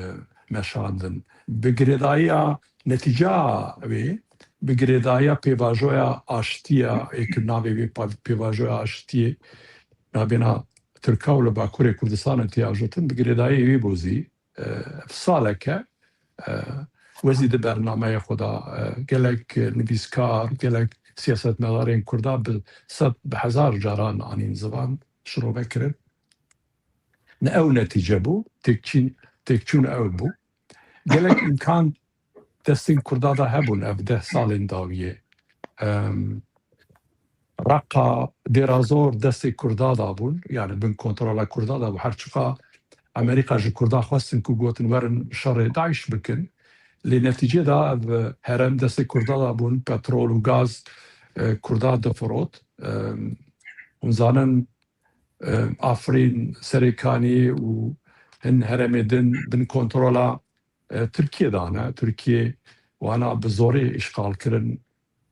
meşandin. Bi girêdayiya Netîceya wê bi girêdayiya pêvajoya aştiyê, ê ku navê wê pa-, pêvajoya aştiyê nabêna Tirka û li Bakurê Kurdistanê tê ajotin, bi girêdayiyê wê bû zî, e, saleke, e, we zî di bernameyê xwe de, e, gelek nivîskar, gelek siyasetmedarên Kurda bi sed, bi hezar caran anîn zivan, şirove kirin. Ne ew netîce bû, têkçîn-, têkçûn ew bû. Gelek îmkan destên Kurda de hebûn ev deh salên dawiyê. Em, Reqa, Dêrazor destê Kurda de bûn, yani bin kontrola Kurda de bû. Her çiqa Amerîka ji Kurda xwestin ku gotin werin şerê DAIŞ bikin. Lê netîcê de ev herem destê Kurda de bûn, petrol û gaz, e, Kurda difirot. Em, hûn zanin, e, Afrîn, Serêkanî û hin heremê din bin kontrola, e, Tirkiyê de ne. Tirkiye wana bi zorê îşxal kirin.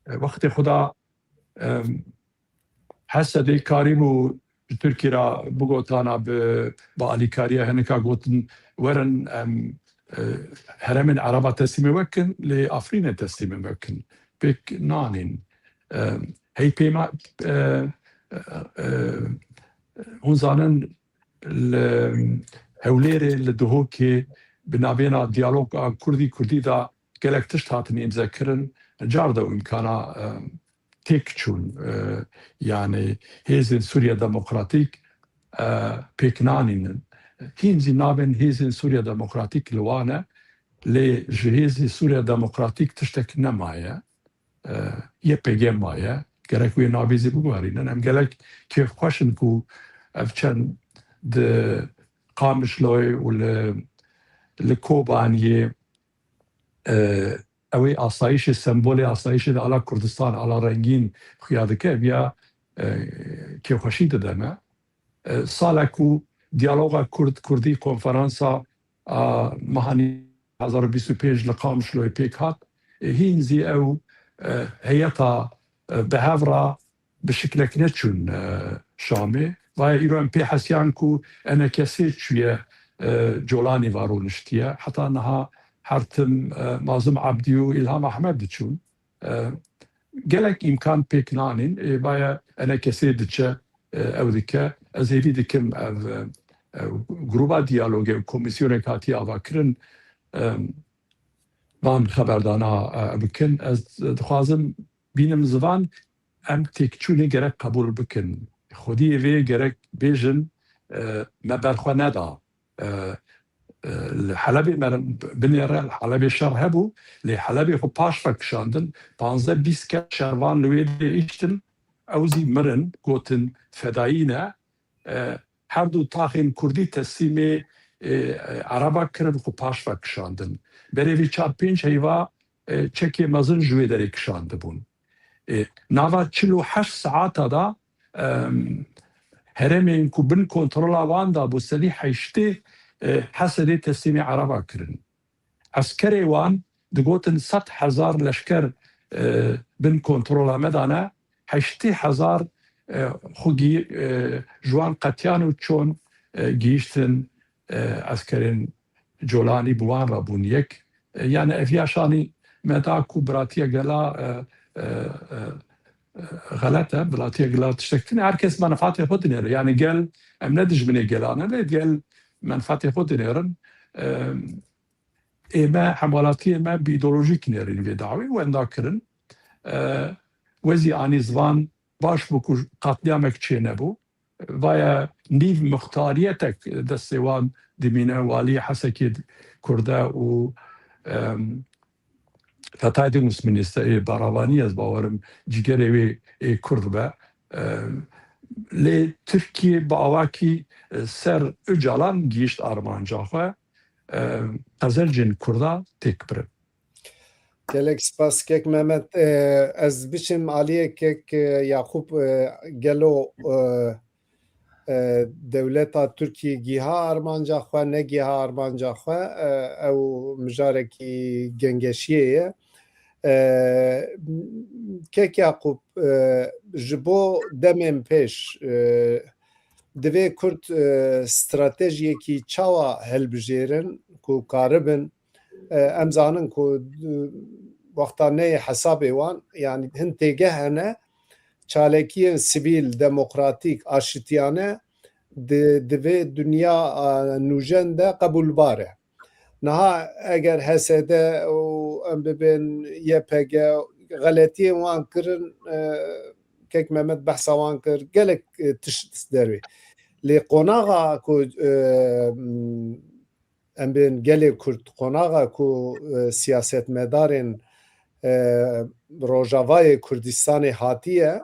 E, wextê xwe de, e, Hesedê karîbû ji Tirkiyê re bigotana bi, bi alîkariya hinika gotin, werin em, e, heremên Ereba teslîmê we kin, lê Afrînê teslîmê we kin. Pêk nanîn. E, hey pêma, e, e, e, hûn zanin li Hewlêrê, li Duhokê bi navêna diyaloga Kurdî Kurdî de gelek tişt hatin îmzekirin. Car de û îmkana, e, têk çûn. E, yani hêzên Sûriya Demokratîk, e, pêk nanînin. Hîn zî navên hêzên Sûriya Demokratîk li wan e, lê ji hêzê Sûriya Demokratîk tiştek nemaye. E, Y P G maye. Gerek wê navê zî biguherînin. Em gelek kêfxweş in ku ev çend di Qamişloyê û li, li Kobaniyê, e, ew ê asayişê, sembolê asayişê di ala Kurdistan, ala rengîn xuya dike, ev ya, e, kêfxweşî dide me. E, salek ku diyaloga Kurd-Kurdî konferansa a mehanî hezar û bîst û pênc li Qamişloyê pêk hat, e, hîn zî ew, e, heyeta, e, bi hev re bi şiklek neçûn, e, Şamê. Vaye îro em pê hesiyan ku E N K S çûye, e, Colanî va rûniştiye. Heta niha her tim, e, Mazlûm Ebdî û Îlham Ehmed diçûn. E, gelek îmkan pêk nanîn. E, vaye E N K S diçe, e, ew dike. Ez hêvî dikim ev, e, ev gruba diyalogê û komîsyonek hatiye avakirin, e, van xeberdana, e, bikin. Ez dixwazim bînim zivan, em têkçûnê gerek qebûl bikin. Xwediyê vê gerek bêjin, e, me berxwe neda. E, e, li Helebê me binêre, li Helebê şer hebû, lê Helebê xwe paş ve kişandin. Panzdeh bîst kes şervan li wê dê îştin, ew zî mirin, gotin fedayî ne. E, her du taxên Kurdî teslîmê, e, Ereba kirin, xwe paş ve kişandin. Berê vî çar pênc heyva, e, çekê mezin ji wê derê kişandibûn. E, nava çil û heşt saeta de, em, herêmên ku bin kontrola wan de bû, sedî heştê, e, Hesedê teslîmê Ereba kirin. Eskerê wan digotin sed hezar leşker, e, bin kontrola me de ne, heştê hezar, e, xwe gî-, e, ji wan qetiyan û çûn, e, gihîştin, e, eskerên Colanî bi wan re bûn yek. E, yani ev ya şanî me da ku biratiya gela, e, e, e, e, xelet e, biratiya gela tiştek tune. Her kes menfaatê xwe dinêre. Yani gel, em ne dijminê gelan in, lê gel menfaatê xwe dinêrin. E, ê me, hemwelatiyê me bi îdeolojîk nêrîn vê dawî wenda kirin. E, we zî anî zivan baş bû ku qatliamek çê nebû. Vaye nîv muxtariyetek destê wan dimîne, walî Hesekê Kurde û, em, Fetay Deniz Minister ê Baravanî, ez bawerim cîgerê wê ê Kurd be. Em, lê Tirkiye bi awakî, e, ser Ocalan gihîşt armanca xwe. Em, qezencên Kurda têk birin. Gelek spas kek Mehmet. E, ez biçim aliyê kek, e, Yaqûb, e, gelo, e, e, dewleta Tirkiyê giha armanca xwe, negiha armanca xwe, e, ew mijarekî gengeşiyê ye. E, kek Yaqûb, e, ji bo demên pêş, e, divê Kurd, e, stratejiyekî çawa hilbijêrin ku karibin E, em zanin ku, e, wexta neyê hesabê wan, yanî hin têgeh hene, çalakiyên sivîl, demokratîk, aşitiyane di, di vê dinya, e, nûjen de qebûlbar e. Niha eger H S D û em bibên Y P G, xeletiyên wan kirin, e, Kek Mehmet behsa wan kir, gelek, e, tişt derê. Lê qonaxa ku, e, em bên gelê Kurd, qonaxa ku, e, siyasetmedarên, e, Rojavayê Kurdistanê hatiye,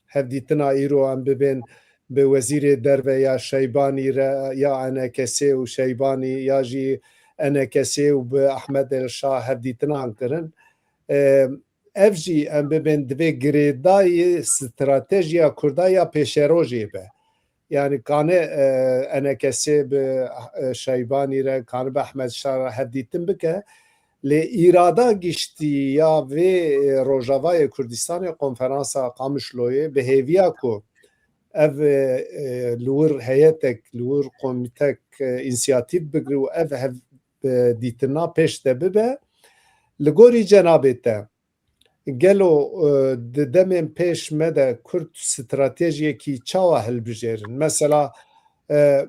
hevdîtina îro em bibên bi Wezîrê Derve ya Şeybanî re, ya E N K S û Şeybanî, ya jî E N K S û bi Ahmed El Şah hevdîtinan kirin. E, ev jî em bibên divê girêdayî stratejiya Kurda ya pêşerojê be. Yanî kane, e, E N K S bi, e, Şeybanî re, kane bi Ahmed Şah re hevdîtin bike. Lê îrada giştî ya vê, e, Rojavayê Kurdistanê, konferansa Qamişloyê, bi hêviya ku ev, e, e, li wir heyetek, li wir komîtek, e, însiyatîf bigre û ev hev, e, dîtina pêş de bibe. Li gorî cenabê te, gelo, e, di demên pêş me de Kurd stratejiyekî çawa hilbijêrin? Mesela, e,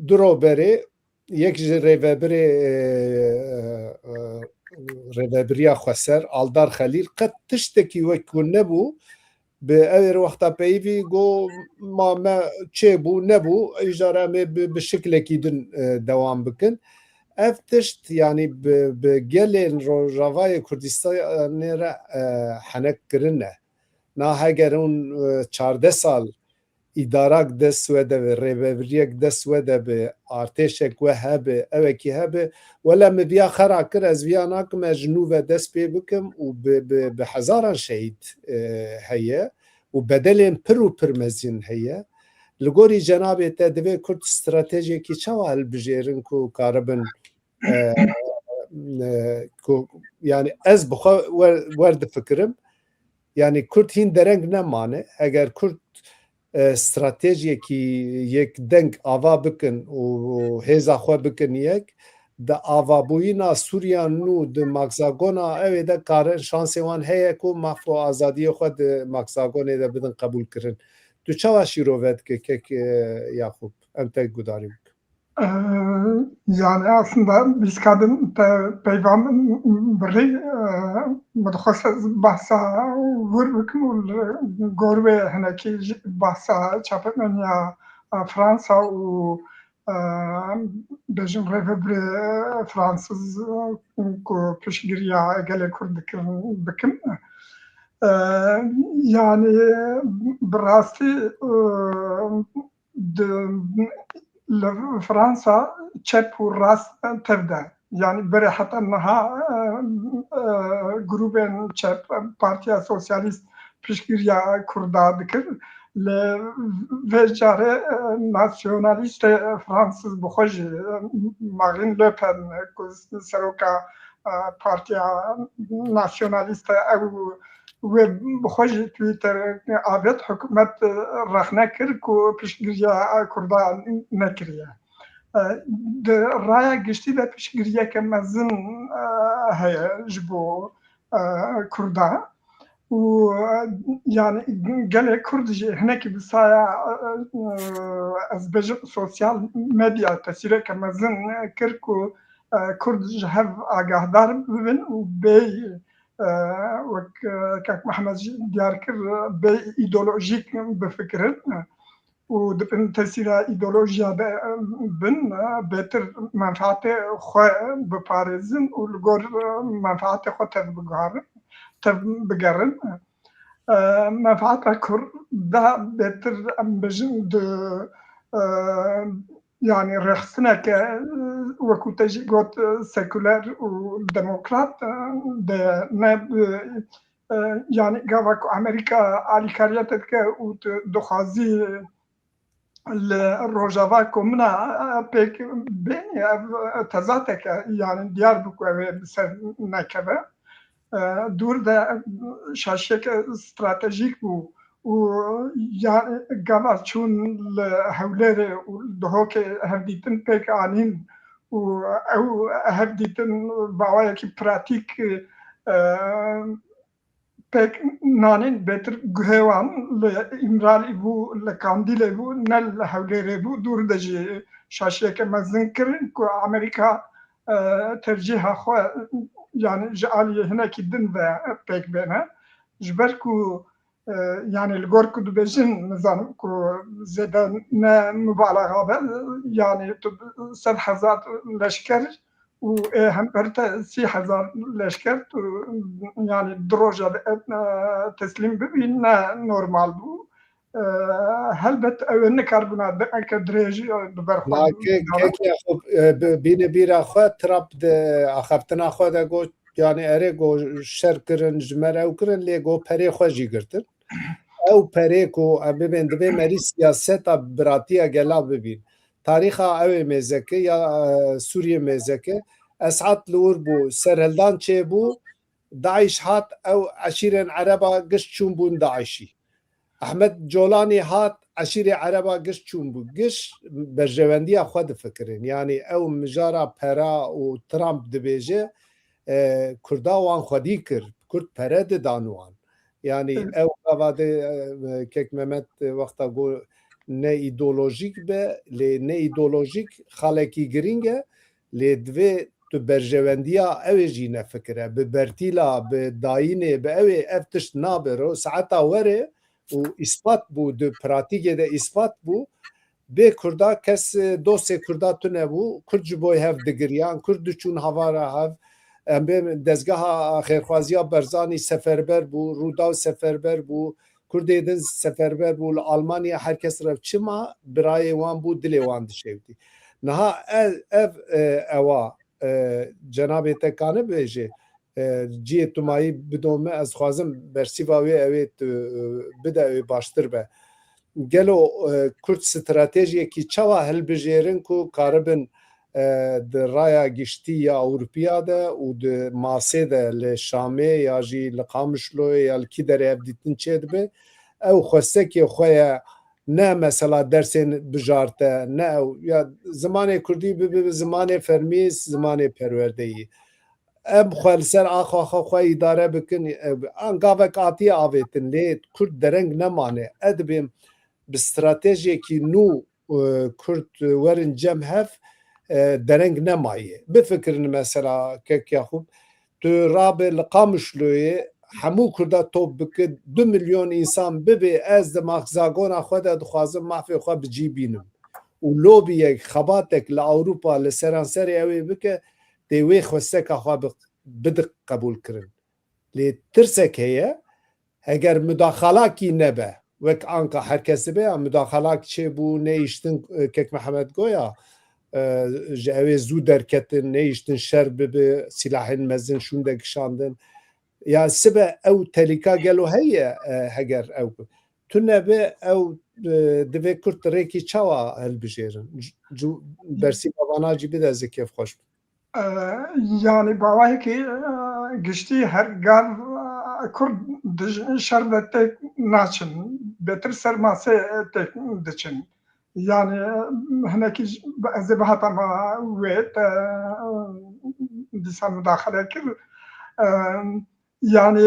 duro berê yek ji rêvebirê, e, e, e, rêvebiriya xweser, Aldar Xelîl, qet tiştekî wek ku nebû, bi ewêr wexta peyivî got, ma me çêbû, nebû, îcar em ê bi, bi şiklekî din, e, dewam bikin. Ev tişt, yanî bi, bi gelên Rojavayê Kurdistanê re, e, henek kirine. Na heger hûn, e, çardeh sal îdarak dest we de be, rêvebiriyek dest we de be, artêşek we hebe, ewekî hebe, wele min viya xera kir, ez viya nakim, ez ji nû ve dest pê bikim û bi, bi, bi hezaran şehîd, e, heye û bedelên pir û pir mezin heye. Li gorî cenabê te divê Kurd stratejiyekî çawa hilbijêrin ku karibin, e, e, ku, yanî ez bi xwe wer, wer difikirim. Yanî Kurd hîn dereng nemane. Eger Kurd, e, stratejiyekî yek deng ava bikin û hêza xwe bikin yek, di avabûyîna Sûriya nû di Max Zagona ew ê de karin şansê wan heye ku maf û azadiyê xwe di Max Zagonê de bidin qebûlkirin. Tu çawa şîrove dike kek, e, Yaxûb? Em te gudarî bikin. Ee, Yani aslında biz kadın pe-, peyvan birî, e, min dixwest ez behsa wir bikim û li gor wê hinekî jî behsa çapemeniya, e, Fransa û, e, bêjin rêvebirê Fransiz, e, ku piştgiriya gelê Kurd dikirin bikim. E, Yani bi rastî, e, di, li Fransa çep û rast tev de. Yani berê heta niha, e, e, grûbên çep, Partiya Sosyalîst piştgiriya Kurda dikir. Li vê carê, e, nasyonalîstê Fransiz bi xwe jî, e, Marine Le Pen, ku seroka, e, Partiya Nasyonalîst e, ew wê bi xwe jî Twitter avêt, hikûmet rexne kir ku piştgiriya Kurda nekiriye. E, Di raya giştî de piştgiriyeke mezin, e, heye ji bo, e, Kurda û, e, yani gelê Kurd jî hinekî bi saya, e, e, ez bêjim sosyal medya tesîreke mezin kir ku, e, Kurd ji hev agahdar bibin û bêyî, e, wek, e, Kak Mehmed jî diyar kir, bê îdeolojîk bifikirin û di bin tesîra îdeolojiya de, e, bin, e, bêtir menfaatê xwe biparêzin û li gor, e, menfaatê xwe tev biguharin, tev bigerin. E, Menfaata Kurda bêtir em bêjin di, e, Yani rêxistineke, e, wekû te jî got, e, sekuler û demokrat, e, de ne, e, e, yani gava ku Amerîka alîkariya te dike û tu dixwazî li Rojava komina, e, pêk bênî, ev, e, tezateke, yani diyar bû ku ew ê bi ser nekeve. E, dûr de şaşiyeke stratejîk bû û ya gava çûn li Hewlêrê û Duhokê hevdîtin pêk anîn û ew hevdîtin bi awayekî pratîk, e, pêk nanên bêtir guhê wan li Îmralî bû, li Qandîlê bû, ne li Hewlêrê bû, dûr de jî şaşiyeke mezin kirin ku Amerîka, e, tercîha xwe, yani ji aliyê hinekî din ve pêk bêne. Ji ber ku, e, yani li gor ku dibêjin, nizanim ku zêde ne mubalaxa be, yani tu sed hezar leşker û ê hember te sî hezar leşker tu, yani du roja de, e, teslîm bibî, ne normal bû. E, helbet ew ê nikaribûna deqeke dirêj, e, bi ber xwe Na ke-, bigere. Kekê xwe, e, bi-, bîne bîra xwe, Trump di axaftina xwe de got, yani erê got şer kirin, ji me re ew kirin, lê got perê xwe jî girtin. Ew perê ku em bibên, divê merî siyaseta biratiya gela bibîn. Tarîxa ew ê mêzeke ya, e, Sûriyê mêzeke, Esad li wir bû, serhildan çêbû, DAIŞ hat, ew eşîrên ereba giş çûn bûn DAIŞî. Ehmed Colanî hat, eşîrê ereba giş çûn bû. Giş berjewendiya xwe difikirin. Yanî ew mijara pera û Trump dibêje, e, Kurda wan xwedî kir. Kurd pere didan wan. Yanî Evet. ew gava de, e, Kek Mehmet, e, wexta got ne îdeolojîk be, lê ne îdeolojîk xalekî girîng e, lê divê tu berjewendiya ew ê jî nefikire. Bi bertîla, bi dayînê, bi ew ê ev tişt nabe ro. Saeta were û îspat bû, di pratîkê de îspat bû. Bê Kurda kes, e, dostê Kurda tune bû. Kurd ji bo hev digiriyan, Kurd diçûn havara hev. Em bê dezgeha xêrxwaziya Barzanî seferber bû, Rûdaw seferber bû, Kurdê din seferber bû, li Almanya her kes re çima birayê wan bû, dilê wan dişewitî. Niha ev, ev, e, ewa, e, cenabê te kane bêje, e, cihê tu mayî bido me, ez dixwazim bersîva wê ew ê tu, e, bide, ew ê baştir be. Gelo, e, Kurd stratejiyekî çawa hilbijêrin ku karibin, e, di raya giştî ya Ewropiya de û di masê de li Şamê ya jî li Qamişloyê ya li kî derê ev dîtin çêdibe, ew xwestekê xwe ye, ne mesela dersên bijarte, ne ew, ya zimanê kurdî bibe zimanê fermî, zimanê perwerdeyî. Em xwe li ser axa xwe, xwe îdare bikin, e, an gavek hatiye avêtin, lê Kurd dereng nemane. Ez dibêm bi stratejiyekî nû, e, Kurd werin cem hev, e, dereng nemaye. Bifikirin mesela, Kek Yaxûb, tu rabe li Qamişloyê hemû Kurda top bike, du milyon însan bibe, ez di maxzagona xwe de dixwazim mafê xwe bi cî bînim. Û lobiyek, xebatek li Ewropa, li seranserê ew ê bike, tê wê xwesteka xwe bi, bide qebûl kirin. Lê tirsek heye, eger mudaxalakî nebe, wek anka her kes dibe ya mudaxalak çêbû, nehiştin, e, Kek Mihemed goya, e, ji ew ê zû derketin, nehiştin şer bibe, silahên mezin şûnde kişandin. Ya sibe ew telîka gelo heye, e, heger ew tune be, ew, e, divê Kurd rêkî çawa hilbijêrin? Cu-, cu-, bersîva vana jî bide, ez ê kêfxweş bim. E, yani bawayekî, e, giştî her gav, e, Kurd dij-, şer de têk naçin. Bêtir ser masê têk diçin. Yani, e, hinekî j-, ez ê bihata ma wê te, e, dîsa mudaxele kir. E, Yani,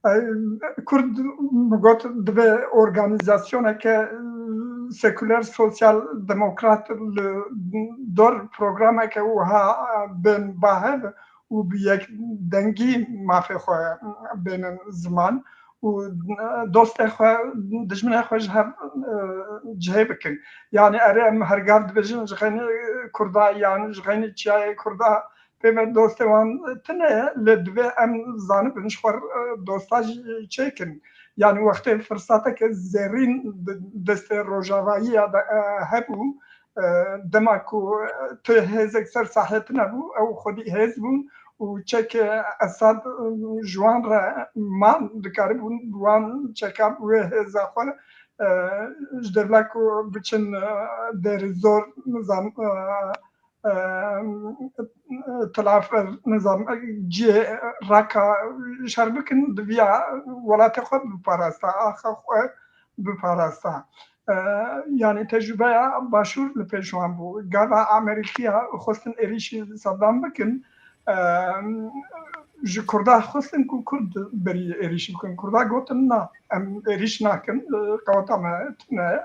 e, Kurd, min got, divê organîzasyoneke, e, sekuler, sosyal demokrat li dor programeke wiha, e, bên ba hev û bi yek dengî mafê xwe bênin ziman û, e, dostê xwe, dijminê xwe ji hev, e, cihê bikin. Yani, erê em her gav dibêjin ji xeynî Kurda yan ji xeynî çiyayê Kurda, pê ve dostê wan tune ye, lê divê em zanibin ji xwe, e, dosta jî çêkin. Yani wextê firsateke zêrîn di destê Rojavayî ya de, e, hebû, e, dema ku, e, tu hêzek ser sahê tune bû, ew xwedî hêz bûn û çekê Esad, e, ji wan re man, dikaribûn bi wan çeka wê hêza xwe, e, ji devla ku biçin, e, Dêrizor, nizam, e, e, Tilafir, nizam, cihê Raka şer bikin, diviya welatê xwe biparasta, axa xwe biparasta. E, yanî tecrûbeya Başûr li pêş wan bû. Gava Amerîkiya xwestin êrîşî Saddam bikin, e, ji Kurda xwestin ku Kurd berî êrîşî bikin. Kurda gotin na, em êrîş nakin, e, qeweta me tune ye,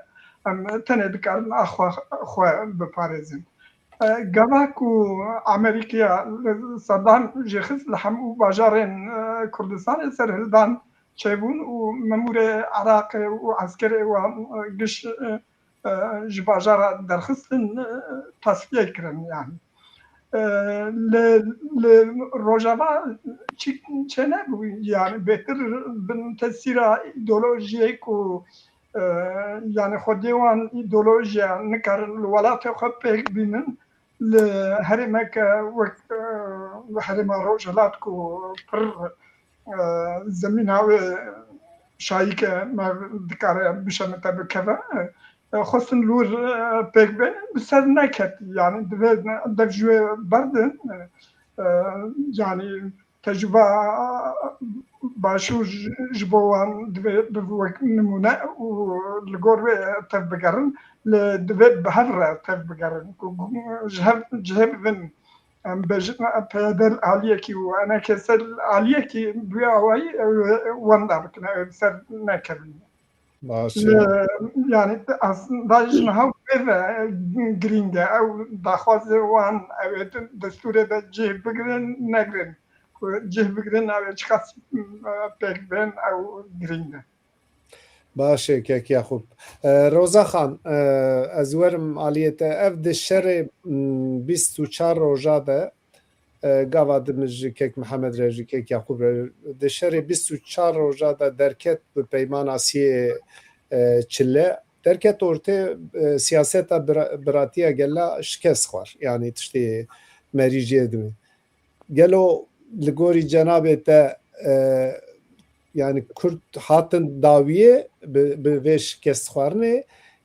em tenê dikarin a xwe, xwe biparêzin. E, gava ku Amerîkiya Saddam jêxist li hemû bajarên, e, Kurdistanê serhildan çêbûn û memûrê Iraqê û eskerê wan, e, giş, e, e, ji bajara derxistin, e, tasfiye kirin yani. E, li, li Rojava çi çênebû yani bêtir bin tesîra îdeolojiyê ku, e, yani xwediyê wan îdeolojiya nikarin li welatê xwe pêk bînin. Li herêmeke wek, e, li herêma Rojhilat ku pir, e, zemîna wê şayîke me dikare bişemite bikeve, e, xwestin li wir, e, pêk bên, bi ser neket. Yani divê dev ji wê berdin. E, e, yani tecrûba Başûr ji, ji bo wan divê bibe wek nimûne û li gor wê tev bigerin, li divê bi hev re tev bigerin. Ku ji hev, cihê bibin, em bêjin, peyde li aliyekî û eneke ser aliyekî bi wê awayî ew wenda bikin, ew ser nekevin. Baş e. Li, yani aslında ji niha wê ve girîng e. Ew daxwazê wan, ew ê di destûrê de cih bigirin, negirin. Ku cih bigirin, ew ê çiqas, e, pêk bên, ew girîng e. Baş e, kek Yaxûp. E, Roza Xan, e, ez werim aliyê te. Ev di şerê, m, bîst û çar roja de, e, gava din min ji kek Mihemed re, ji kek Yaqûb re, di şerê bîst û çar roja de derket bi peymana siyê, e, çile. Derket ortê, e, siyaseta bira-, biratiya gela şikest xwar. Yani tiştê merî jê dimê. Gelo li gorî cenabê te, e, yani Kurd hatin dawiyê bi, bi vê şikest xwarinê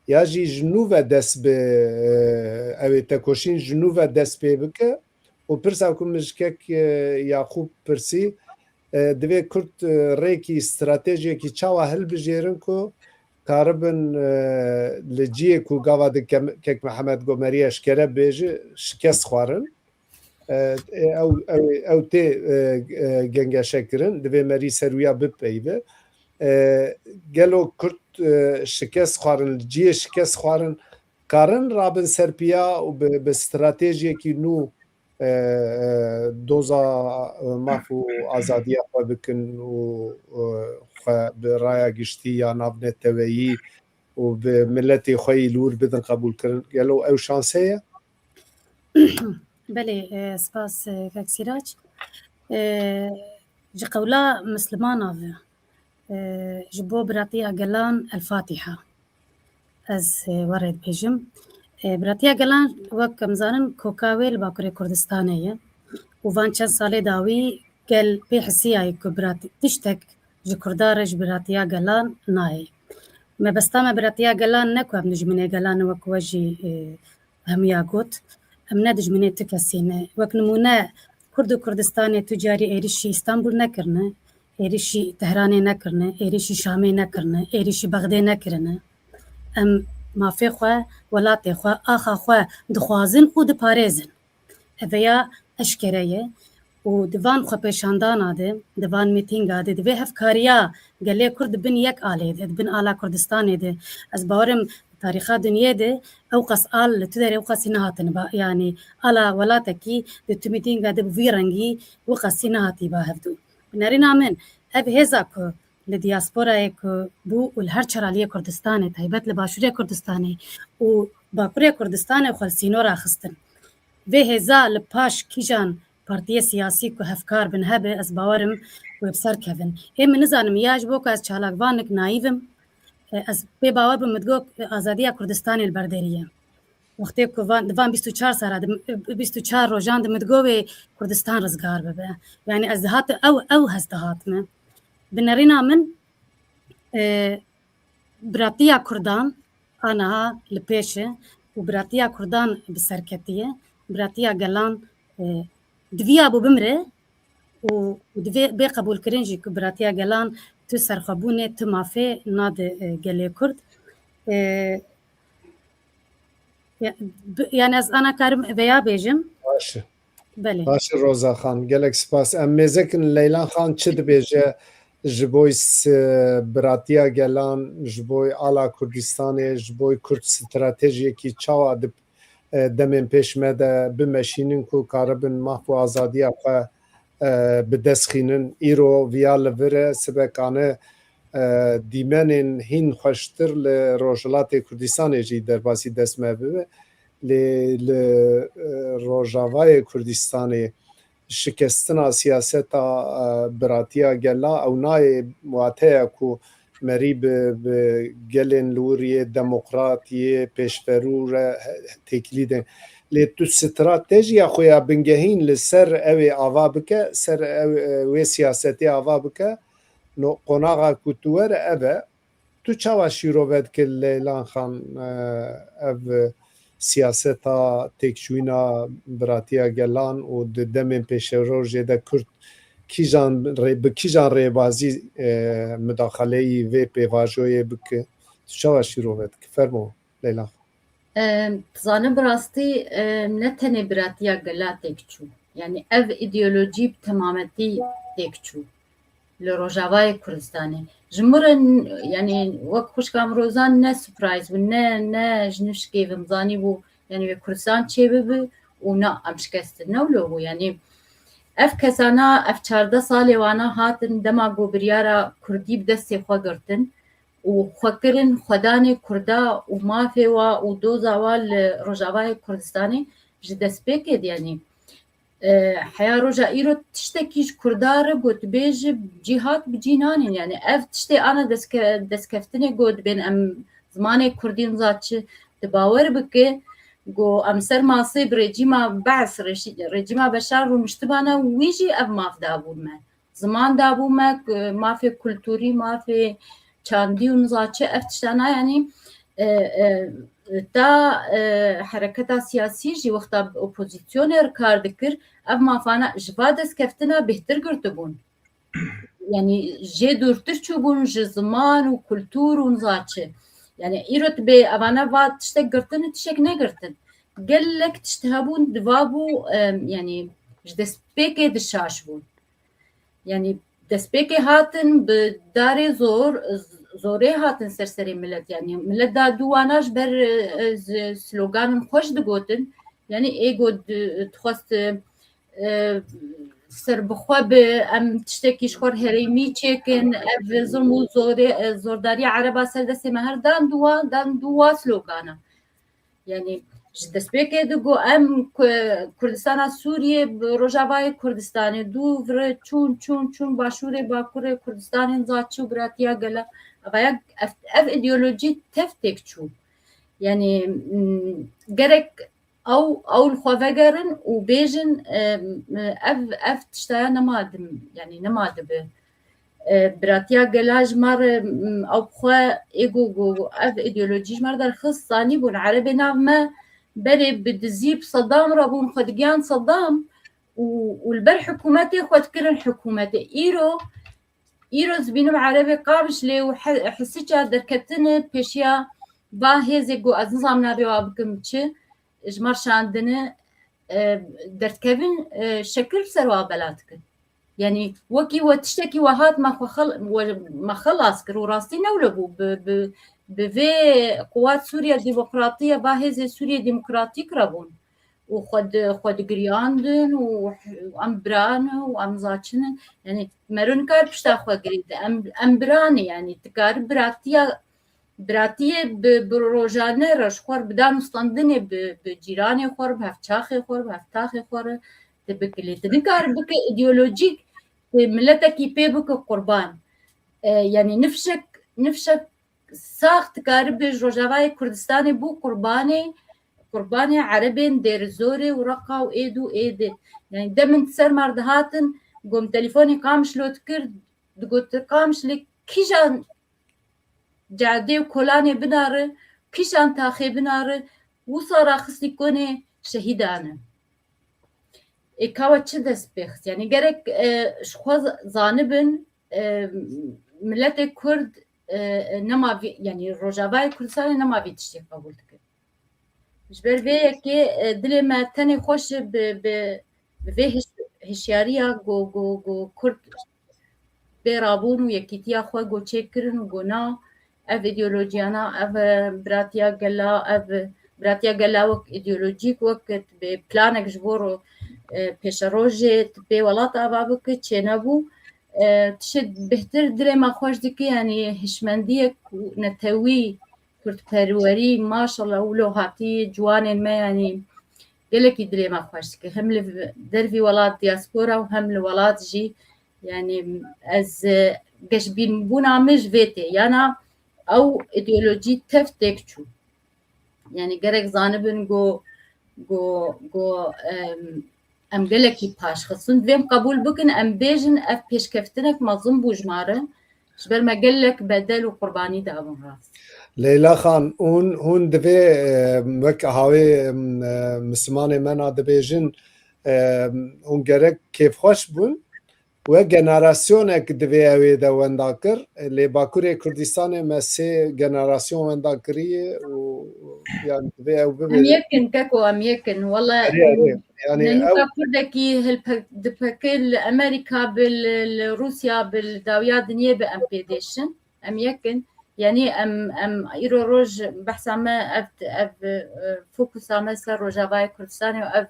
ya jî ji nû ve dest bi, e, ew ê tekoşîn ji nû ve dest pê bike? Û pirsa ku min ji kek, e, Yaqûb pirsî, e, divê Kurd, e, rêkî, stratejiyekî çawa hilbijêrin ku karibin, e, li cihê ku gava di kem-, kek Mihemed Gomerî eşkere bêje, şikest xwarin. E, e, ew, ew, ew tê, e, e, gengeşe kirin, divê merî ser wîya bipeyve. E, gelo Kurd, e, şikest xwarin, li cihê şikest xwarin, karin rabin ser piya û bi, bi stratejiyekî nû, e, e, doza, e, maf û azadiya xwe bikin û, e, xwe bi raya giştî ya navneteweyî û bi miletê xwe yî li wir bidin qebûlkirin. Gelo ew şans heye? Belê, e, spas, e, kek Sîrac. E, ji qewla Mislimana ve, e, ji bo biratiya gelan El Fatiha. Ez, e, we rê dibêjim. E, biratiya gelan, wek em zanin, koka wê li Bakurê Kurdistanê ye. Û van çend salê dawî gel pê hisiyaye ku biratî-, tiştek ji Kurda re ji biratiya gelan nayê. Mebesta me biratiya gelan ne ku em dijminê gelan in, wek we jî, e, hemiya got. Em ne dijminê tu kesî ne. Wek nimûne, Kurd û Kurdistanê tu carî êrîşî Îstanbul nekirine, êrîşî Tehranê nekirine, êrîşî Şamê nekirine, êrîşî Bexdê nekirine. Em mafê xwe, welatê xwe, axa xwe dixwazin û diparêzin. Ev ya eşkere ye û di van xwepêşandana de, di van mîtînga de, di vê hevkariya gelê Kurd di bin yek alê de, di bin ala Kurdistanê de, ez bawerim tarîxa dinyê de ew qas al li tu derê ew qasî nehatine ba, yanî ala welatekî di tu mîtînga de bi vî rengî wî qasî nehatî ba hevdû. Bi nerîna min, ev hêza ku li diasporayê ku bû û li her çar aliyê Kurdistanê, taybet li Başûrê Kurdistanê û Bakurê Kurdistanê xwe li sînor axistin. Vê hêza li paş kîjan partiyê siyasî ku hevkar bin hebe, ez bawer im wê bi ser kevin. Ê min nizanim ya ji bo ku ez çalakvanik naîv im, e, ez pê bawer bim, min digot, e, azadiya Kurdistanê li ber derî ye. Wextê ku van, di van bîst û çar sala de, bîst û çar rojan de min digot wê Kurdistan rizgar bibe. Yani ez dihatim, ew, ew hez dihatime. Bi nerîna min, e, biratiya Kurdan aniha li pêş e û biratiya Kurdan bi serketî ye. Biratiya gelan, e, diviya bû bimre û, û divê bê qebûlkirin jî ku biratiya gelan tu serxwebûnê, tu mafê nade, e, gelê Kurd. E, ya-, bi-, yani ez ana karim veya bêjim. Baş e. Belê. Baş e Roza Xan. Gelek spas. Em mêzekin Leylan Xan çi dibêje ji bo s-, biratiya gelan, ji bo ala Kurdistanê, ji bo Kurd stratejiyekî çawa di, e, demên pêş me de bimeşînin ku karibin maf û azadiya xwe, e, bi dest xînin. Îro viya li vir e, sibekane, e, dîmenên hîn xweştir li Rojhilatê Kurdistanê jî derbasî dest me bibe. Lê li, e, Rojavayê Kurdistanê şikestina siyaseta, e, biratiya gela ew nayê wateya ku merî bi, bi gelên li wir yê demokrat, yê pêşverû re têkilî de. Lê tu stratejiya xwe ya bingehîn li ser ew ê ava bike, ser ew, e, wê siyasetê ava bike, no, qonaxa ku tu were ev e, tu çawa şîrove dikir Leylan Xan, e, ev siyaseta têkçûyîna biratiya gelan û di demên pêşerojê de Kurd kîjan rê-, bi kîjan rêbazî, e, mudaxaleyî vê pêvajoyê bike? Tu çawa şîrove dikir? Fermo Leylan Xan. Em, dizanin bi rastî, em, ne tenê biratiya gela têk çû. Yani ev îdeolojî bi temametî têk çû li Rojavayê Kurdistanê. Ji min re n-, yani wek xwişka min Rozan ne surprise bû, ne, ne ji nişkê vim zanîbû, yani wê Kurdistan çêbibi û na em şikestin. Ne wilo bû, yani ev kesana, ev çardeh salê wana hatin dema ku biryara Kurdî bi destê xwe girtin û xwekirin xwedanê Kurda û mafê wa û doza wa li Rojavayê Kurdistanê ji destpêkê de, yani, e, heya roja îro tiştekî ji Kurda re gotibêj cîhat bi cî nanîn. Yani ev tiştê ana destke-, destkeftinê got bên em zimanê Kurdî niza çi, tu bawer bike, go em ser masê bi rejîma Be's, reji-, rejîma Beşar rûniştibana, wî jî ev maf dabûn me. Ziman dabû me, k-, mafê kulturî, mafê çandî û niza çi, ev tiştana, yanî, e, e, ta, e, hereketa siyasî jî wexta bi opozîsyonê re kar dikir, ev mafana ji va destkeftina bêhtir girtibûn. Yanî jê dûrtir çûbûn ji ziman û kultur û niza çi. Yanî îro tu bê evana va tiştek girtin, tiştek negirtin. Gelek tişt hebûn, diva bû, e, yanî ji destpêkê di şaş bûn. Yanî destpêkê hatin bi darê zor, zorê hatin ser serê milet. Yanî milet da dû wana ji ber, e, z-, sloganên xweş digotin. Yanî ê got di-, dixwest, e, serbixwe bi, em tiştekî ji xwe herêmî çêkin, ev zilm û zorê, e, zordariya ereba ser destê me her dan dû wan, dan dû wa slogana. Yanî ji destpêkê digo em Ku-, Kurdistana Sûriyê bi Rojavayê Kurdistanê dû vire çûn, çûn, çûn Başûrê, Bakurê Kurdistanê, niza çi û biratiya gela. Evaya ev, ev îdeolojî tev têk çû. Yanî, m, gerek ew, ew li xwe vegerin û bêjin, e, m, ev, ev tiştaya nema di, yanî nema dibe. E, biratiya gela ji me re, m, ew bi xwe ê ku, ku ev îdeolojî ji me re derxist, zanîbûn erebê nav me berê bi dizî bi Sedam re bûn, xwe digiyan Sedam û, û li ber hikûmetê xwe dikirin hikûmetê. Îro, îro dibînim erebê Qamişlê û He-, Hisiça derketine pêşiya va hêzê ku ez nizam navê wa bikim çi, ji me re şandine, e, derdikevin, e, şekil ser wa bela dikin. Yanî wekî we tiştekî we hat me xwe xel-, we, me xelas kir û rastî ne wilo bû. Bi, bi, bi vê quwat Sûriye Demokratî ya va hêzê Sûriye Demokratîk re bûn û xwe di, xwe digiriyandin û em bira ne û em niza çi ne. Yanî mero nikar pişta xwe girêde. Em, em bira ne, yanî tu kari biratiya Biratiyê bi, bi rojane re ji xwe re bi dan û standinê bi, bi cîranê xwe re, bi hevçaxê xwe re, bi hevtaxê xwe re tu bike. Lê tu nikare bike îdeolojîk, tu miletekî pê bike qurban. E, yanî nifşek, nifşek sax dikaribe ji Rojavayê Kurdistanê bû qurbanê, qurbanê erebên Dêrizorê û Reqa û êd û êdê. Yanî demin ser mar dihatin, gom telefonê Qamişlo dikir, digot Qamişlê kîjan cadê û kolanê binare, kîjan taxê binare, wisa raxistî konê şehîdane. Ê ka we çi dest pê xist? Yanî gerek, e, ji xwe z-, zanibin, e, miletê Kurd e, e, nema vî, yanî Rojavayê Kurdistanê nema vî tiştê qebûl dikin. Ji ber vê yekê, e, dilê me tenê xweş e bi, bi, bi vê hiş-, hişyariya ku, ku, ku Kurd bê rabûn û yekîtiya xwe ku çêkirin û ku na, ev îdeolojiyana, ev, e, biratiya gela, ev biratiya gela wek îdeolojîk, wek bi planek ji bo ro-, e, pêşerojê, tu pê welat ava bike, çênebû. E, tişt bêhtir dilê me xweş dike, yanî hişmendiyek û netewî, kurdperwerî, maşallah, wilo hatî ciwanên me, yanî gelekî dilê me xweş dike. Hem li dervî welat diaspora û hem li welat jî, yanî ez, e, geşbînbûna min ji vê tê. Yana ew îdeolojî tev têk çû. Yanî gerek zanibin ku, ku, ku, em, em gelekî paşxistin. Divê em qebûl bikin, em bêjin ev pêşkeftinek mezin bû ji me re. Ji ber me gelek bedel û qurbanî dabin rast. Leyla Xan, hûn, hûn divê, e, wek hawê, em, e, Mislimanê me na dibêjin, e, hûn gerek kêfxweş bûn. We generasyonek divê ew ê de wenda kir. Lê Bakurê Kurdistanê me sê generasyon wenda kiriye û, yani, divê ew bibe. Em yek in, keko, em yek in. Wele, erê, erê. Yani, neynika ew Kurdekî hilpe-, dipeke li Amerîka bi, li, li Rûsya bi, li dawiya dinyê bi em pê dêşin. Em yek in. Yanî em, em îro roj behsa me ev, ev, e, fokusa me ser Rojavayê Kurdistanê û ev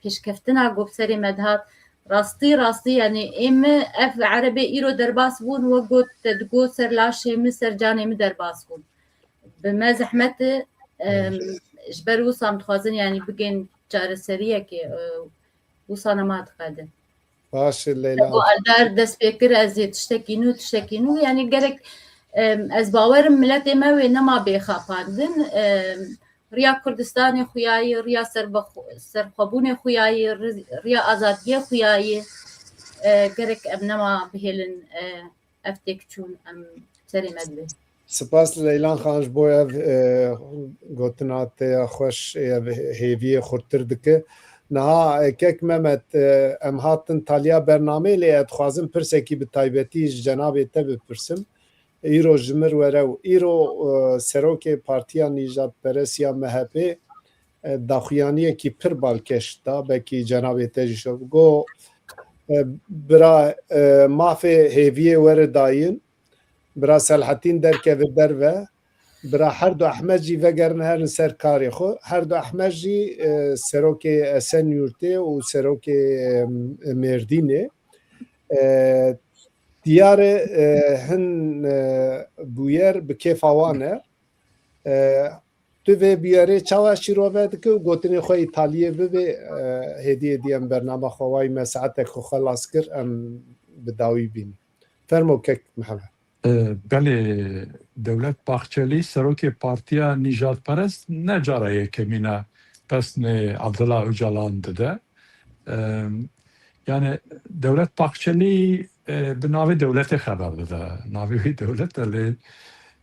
pêşkeftina ku bi serê me dihat. Rastî, rastî, yanî ê min ev erebê îro derbas bûn, wek got, te digot ser laşê min, ser canê min derbas bûn. Bi me zehmet e, em, ji ber wisa em dixwazin, yanî bigên çareseriyekê, e, wisa nema diqede. Baş e, Leyla. Bo Eldar dest pê kir, ez ê tiştekî nû, tiştekî nû, yanî gerek, em, ez bawerim miletê me wê nema bê xapandin. Em, riya Kurdistanê xuyayî, riya serbexwe-, serxwebûnê xuyayî, ri-, riya azadiyê xuyayî, e, gerek em nema bihêlin, e, ev têkçûn em serê me dibe. Spas Leylan Xan ji bo ev, e, gotina te ya xweş, ev hêviyê xurtir dike. Niha, e, kek Mehmet, e, em hatin taliya bernameyê, lê ez dixwazim pirsekî bi taybetî ji cenabê te bipirsim. Îro ji mir were û îro, e, serokê Partiya Nîjadperest ya M H P, e, daxuyaniyekî pir balkêş da, belkî cenabê te jî şo. Go, e, bira, e, mafê hêviyê were dayîn, bira Selhetîn derkeve derve, bira her du Ehmed jî vegerin herin ser karê xwe. Her du Ehmed jî, e, serokê Esenyurtê û serokê, e, Mêrdînê. E, diyar e, e, hin, e, bûyer bi kêfa wan e. E, tu vê bûyerê çawa şîrove dike û gotinê xwe îtaliyê bibe, e, hêdî hêdî em bernama xwe wayî me saetek xwe xelas kir, em bi dawî bînin. Fermo kek Mihemed. E, belê, Dewlet Bahçelî, serokê Partiya Nîjadperest, ne cara yekemîn e pesnê Abdullah Ocalan dide. E, yani Dewlet Bahçelî, e, bi navê dewletê xeber dide. Navê wî dewlet e, lê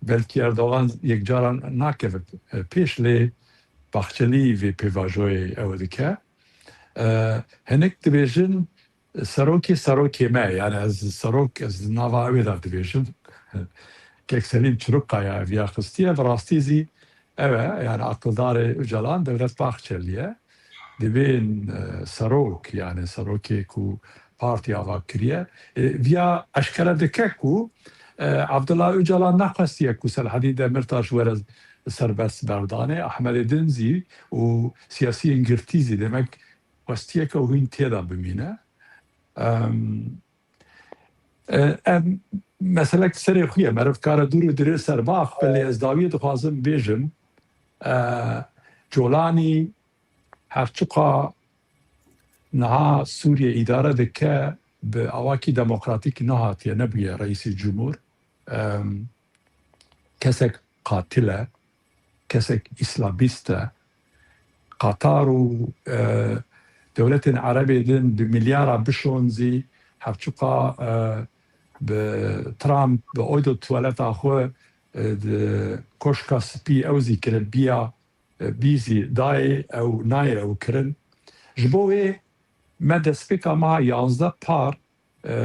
belkî Erdogan yek cara nakeve, e, pêş, lê Bahçelî vê pêvajoyê ew dike. E, hinek dibêjin, serokê serokê me, yani ez serok, ez nava ew ê de dibêjim. Kek Selîm Çirûkkaya ev ya xistiye, bi rastî zî ew e, yani aqildarê Ocalan Dewlet Bahçelî ye. Dibên, e, serok, yani serokê ku partî ava kiriye. E, viya eşkere dike ku, e, Abdullah Ocalan nexwestiye ku Selhedîn Demirtaş were serbest berdanê, Ahmedê din zî û siyasiyên girtî zî demek xwestiyeke hûn tê de bimîne. Em, e, em, meselek serê xwe ye, meriv kare dûr û dirê ser bax, belê ez dawiyê dixwazim bêjim, e, Colanî her çiqa niha Sûriye îdare dike, bi awakî demokratîk nehatiye, nebûye reîsê cumhur. Em, kesek qatil e, kesek îslamîst e. Qatar û, e, dewletên erebê din bi milyara bişon zî her çiqa, e, bi Trump, bi oydo tuwaleta xwe, e, di Koşka Spî ew zî kirin, biya, e, bî zî dayê ew nayê ew kirin. Ji bo wê me destpêka meha yanzdeh par, e,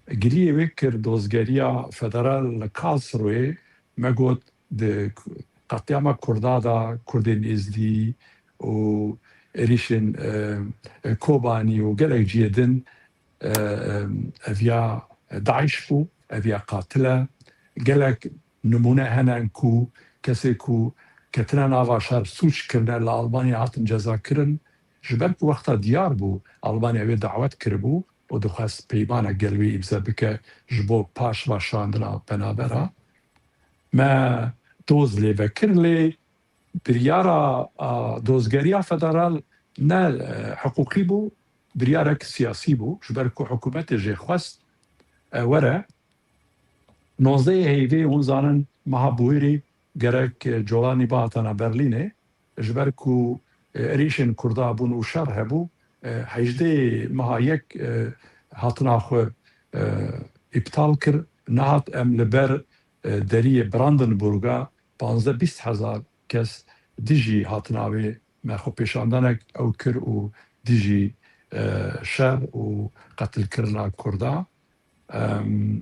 Giriyê wê kir dozgeriya federal li Karlsruhe, me got di qetlîama Kurda de Kurdên Êzdî û êrîşên, e, e, Kobanî û gelek cihê din, e, e, ev ya DAIŞ bû, ev ya qatil e. Gelek nimûne hene ku kesê ku ketine nava şer, sûc kirine, li Almanya hatin cezakirin. Ji ber ku wexta diyar bû, Almanya wê dawet kiribû û dixwest peymanek gel wê îmze bike ji bo paş va şandina penabera. Me doz lê vekir, lê biryara, a, dozgeriya federal ne, e, hiqûqî bû, biryarek siyasî bû, ji ber ku hikûmetê jê xwest, e, were. Nozdehê heyvê, hûn zanin, meha Buhêrê gerek, e, Colanî bihatana Berlînê, ji ber ku, e, êrîşên Kurda bûn û şer hebû, e, hejdê meha yek, e, hatina xwe, e, îptal kir, nehat em li ber, e, deriyê Brandenburga panzdeh bîst hezar kes dijî hatina wê me xwepêşandanek ew kir û dijî, e, şer û qetilkirina Kurda. Em,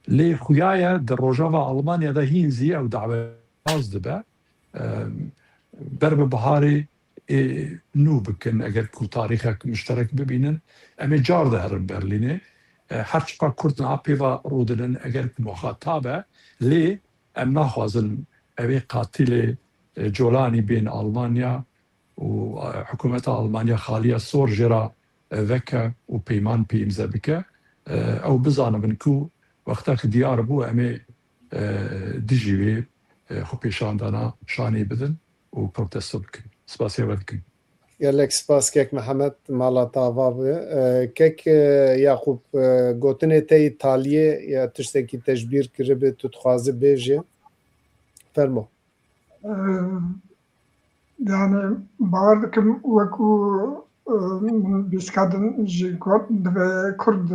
lê xuya ye di rojava Almanya de hîn zî ew dawetbaz dibe. Em, ber bi biharê ê nû bikin, eger ku tarîxek muşterek bibînin, em ê car de herin Berlînê. E, her çiqa Kurd niha pêva rûdinin, eger ku muxatab e, lê em naxwazin ew ê qatilê, e, Colanî bên Almanya û, e, hikûmeta Almanya xaliya sor jê re, e, veke û peyman pê îmze bike. E, ew bizanibin ku wexta ku diyar bû, em ê, e, dijî wê, e, xwepêşandana şanê bidin û protesto bikin. Spasiya we dikin. Gelek spas kek Mihemed, mala te ava be. E, kek, e, Yaqûb, e, gotinê te yî taliyê ya tiştekî te ji bîr kiribe, tu dixwazî bêjî? Fermo. E, yani bawer dikim wekû, e, min bîska din jî got, divê Kurd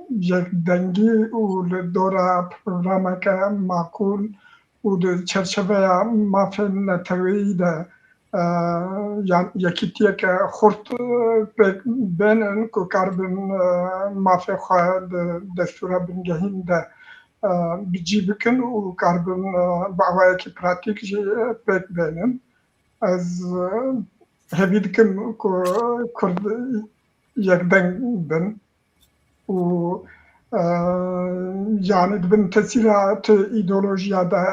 yekdengî û li dora programeke maqûl û di çerçeveya mafên neteweyî de, e, yan yekîtiyeke xurt, e, pêk bênin ku karibin, e, mafê xwe di destûra bingehîn de, e, bi cî bikin û karibin, e, bi awayekî pratîk jî, e, pêk bênin. Ez, e, hêvî dikim ku Kurd yekdeng bin û, e, yani di bin tesîra tu îdeolojiya de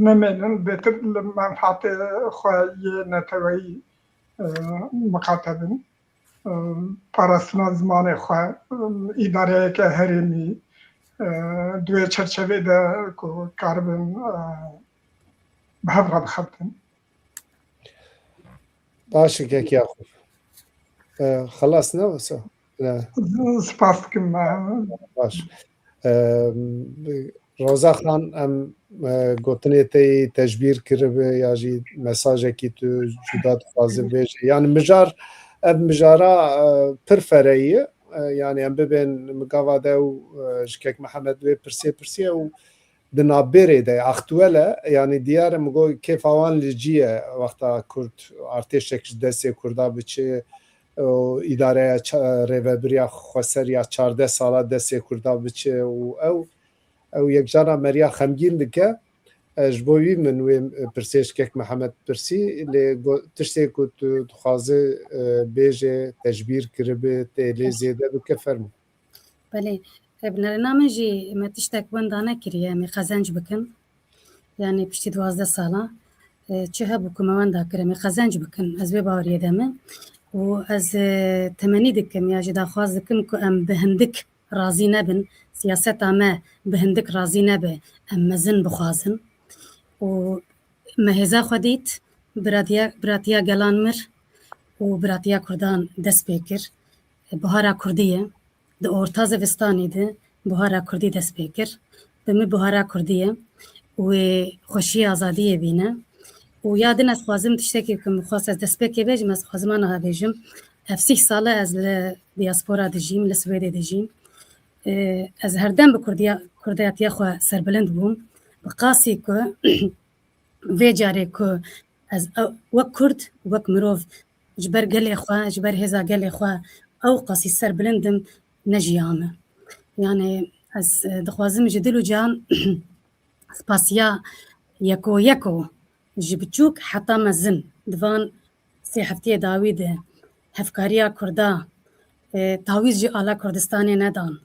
nemênin, bêtir li menfaatê xwe yê neteweyî, e, miqate bin. E, parastina zimanê xwe, e, îdareyeke herêmî, e, di wê çerçevê de ku karibin, e, bi hev re bixebtin. Baş e, kek Yaqûb. E, xelas ne wisa? Ne. Spas dikim. Baş. E, Roza Xan, em, e, gotinê te yî te ji bîr kiribe ya jî mesajekî tu cuda dixwaze bêje? Yani mijar, ev mijara, e, pir fereyî ye. E, yani em bibên migava de û, e, ji kek Mihemed wê pirsê pirsiye û di navbêrê de ye, aktuel e, yani diyar e, min got kêfa wan li cî ye, wexta Kurd, artêşek ji destê Kurda biçe, û îdareya ça-, rêvebiriya xweser ya çardeh sala destê Kurda biçe û ew, ew yekcana meriya xemgîn dike. E, ji bo wî min wê, e, pirsê ji kek Mihemed pirsî, lê go-, tiştê ku tu dixwaze, e, bêje, te ji bîr kiribe, tê lê zêde bike, fermo. Belê, e, binêrîna min jî me tiştek wenda nekiriye, em ê qezenc bikin. Yani piştî duwazdeh sala, e, çi hebû ku me wenda kir, em ê qezenc bikin. Ez wê baweriyê de me. Û ez, e, temennî dikim ya jî daxwaz dikim ku em bi hindik razî nebin, siyaseta me bi hindik razî nebe, em mezin bixwazin. Û me hêza xwe dît, biratiya, biratiya gelan mir û biratiya Kurdan dest pê kir. Buhara Kurdî ye. Di orta zivistanê de buhara Kurdî dest pê kir. Bi min buhara Kurdî ye. Wê xweşiyê azadiyê bîne. Û ya din ez xwazim tiştekî ku min xwest ez destpêkê bêjim, ez xwazim aniha bêjim. Ev sîh sal e ez li diaspora dijîm, li Swêdê dijîm. Ê, ez herdem bi Kurdiya-, Kurdayetiya xwe serbilind bûm. Bi qasî ku vê carê ku ez ew, wek Kurd, wek mirov, ji ber gelê xwe, ji ber hêza gelê xwe ew qasî serbilind im, nejiyame. Yani ez, e, dixwazim ji dil û can spasiya yeko yeko, ji biçûk heta mezin, di van sê heftiyê dawî de hevkariya Kurda, e, tawîz ji ala Kurdistanê nedan.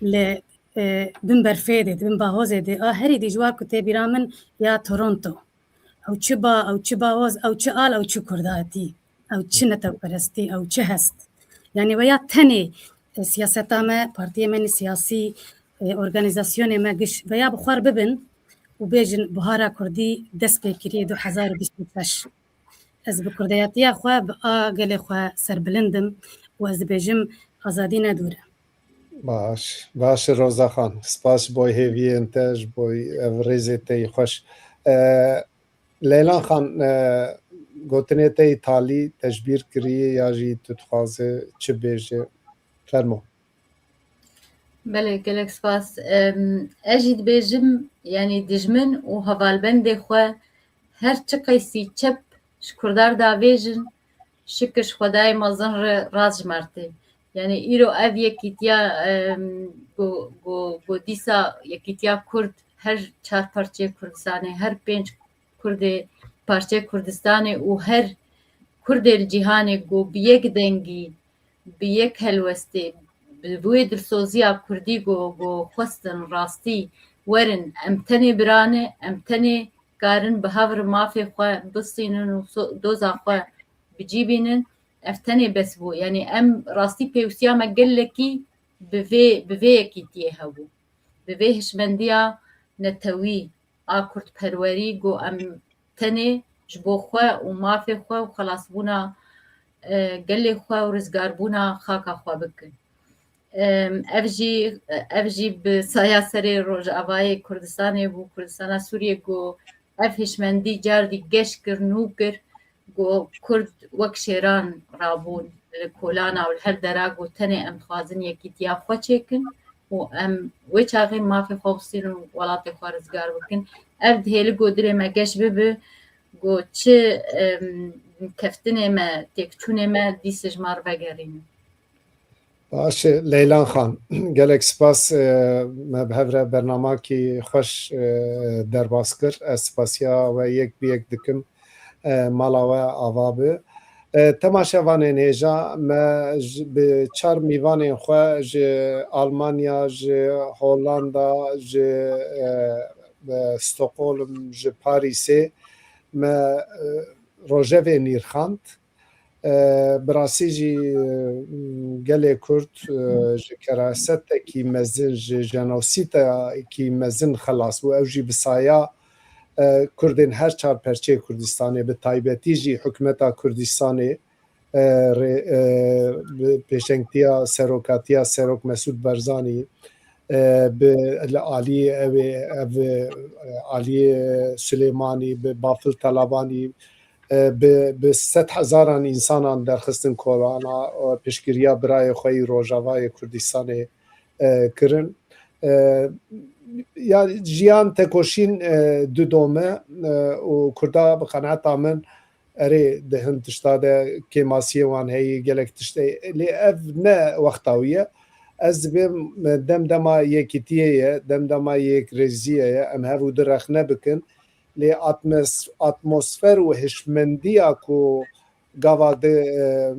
Li, e, bin berfê de, di bin bahozê de, a herî dijwar ku tê bîra min ya Toronto. Ew çi ba, ew çi bahoz, ew çi al, ew çi Kurdatî, ew çi netewperestî, ew çi hest. Yani weya tenê, e, siyaseta me, partiyê me siyasî, e, organizasyonê me giş veya bi xwe re bibin û bêjin Buhara Kurdî dest pê kiriye du hezar û bîst û şeş. Ez bi kurdeyatiya xwe, bi a gelê xwe serbilind im û ez dibêjim azadî ne dûr e. Baş, baş e Roza Xan. Spas ji bo hêviyên te, ji bo ev rêzê te yî xweş. E, Leylan Xan, e, gotinê te yî talî te ji bîr kiriye ya jî tu dixwaze çi bêje? Fermo. Belê, gelek spas. Em, ez jî dibêjim, yanî dijmin û hevalbendê xwe her çi qeysî çep ji Kurdan davêjin, şikir ji Xwedayê mezin re rast ji me re tê. Yanî îro ev yekîtiya, em, ku, ku, ku dîsa yekîtiya Kurd her çar parçeyê Kurdistanê, her pênc Kurdê parçeyê Kurdistanê û her Kurdê li cîhanê ku bi yek dengî, bi yek helwestê, bi wê dilsoziya Kurdî ku, ku xwestin rastî werin, em tenê bira ne, em tenê karin bi hev re mafê xwe bistînin û so-, doza xwe bi cî bînin, ev tenê bes bû. Yanî em rastî pêwisiya me gelekî bi vê, bi vê yekîtiyê hebû. Bi vê hişmendiya netewî a kurdperwerî ku em tenê ji bo xwe û mafê xwe û xelasbûna, e, gelê xwe û rizgarbûna xaka xwe bikin. Em, ev jî, ev jî bi saya serê Rojavayê Kurdistanê bû, Kurdistana Sûriyê ku ev hişmendî cardî geş kir, nû kir, ku Kurd wek şêran rabûn li kolana û li her dera ku tenê em dixwazin yekîtiya xwe çêkin û em wê çaxê mafê xwe bistînin û welatê xwe rizgar bikin. Ev dihêli ku dilê me geş bibe, ku çi, em, keftinê me, têkçûnê me dîse ji me re vegerînin. Baş e, Leylan Xan, gelek spas, e, me bi hev re bernamakî xweş, e, derbas kir. Ez spasiya we yek bi yek dikim, e, mala we ava bi. E, temaşevanên hêja, me ji, bi çar mîvanên xwe ji Almanya, ji Hollanda, ji, e, e, Stockholm, ji Parîsê me, e, rojevê nîrxand. E, bi rastî jî, e, gelê Kurd, e, ji kerasetekî mezin, ji jenosîdekî mezin xelas bû. Ew jî bi saya, e, Kurdên her çar perçeyê Kurdistanê, bi taybetî jî hikûmeta Kurdistanê, e, rê, e, bi pêşengtiya serokatiya Serok Mesûd Barzanî, e, bi, li aliyê ew ê, ev, e, aliyê Silêmanî, bi Bafil Talabanî, e, bi, bi sed hezaran însanan derxistin kolana, e, piştgiriya birayê xwe yî Rojavayê Kurdistanê, e, kirin. E, ya jiyan tekoşîn, e, du dom e, e, û Kurda bi qenaeta min erê di hin tişta de kêmasiyê wan heye, gelek tişt heye. Lê ev ne wexta wî ye. Ez dibêm, e, dem dema yekîtiyê ye, dem dema yekrêziyê ye, em hev û du rexne bikin. Lê atmos-, atmosfer û hişmendiya ku gava di, e,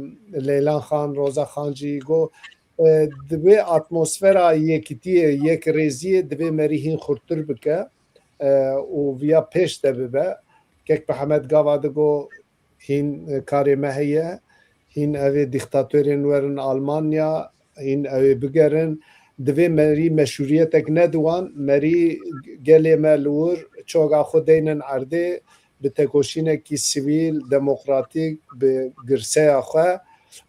Leylan Xan, Roza Xan jî got, e, divê atmosfera yekîtiyê, yekrêziyê divê merî hîn xurttir bike, e, û viya pêş de bibe. Kek Mihemed gava digot, hîn, e, karê me heye, hîn ev ê dîktatorên werin Almanya, hîn ew ê bigerin. Divê merî meşrûiyetek ne di wan, merî gelê me li wir çoga xwe deynin erdê, bi tekoşînekî sivîl, demokratîk, bi girseya xwe,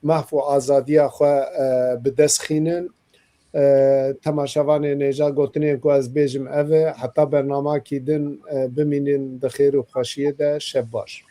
mahf û azadiya xwe, e, bi dest xînin. E, temaşevanên hêja, gotinên ku ez bêjim ev e, heta bernamakî din, e, bimînin di xêr û xweşiyê de, şeb baş.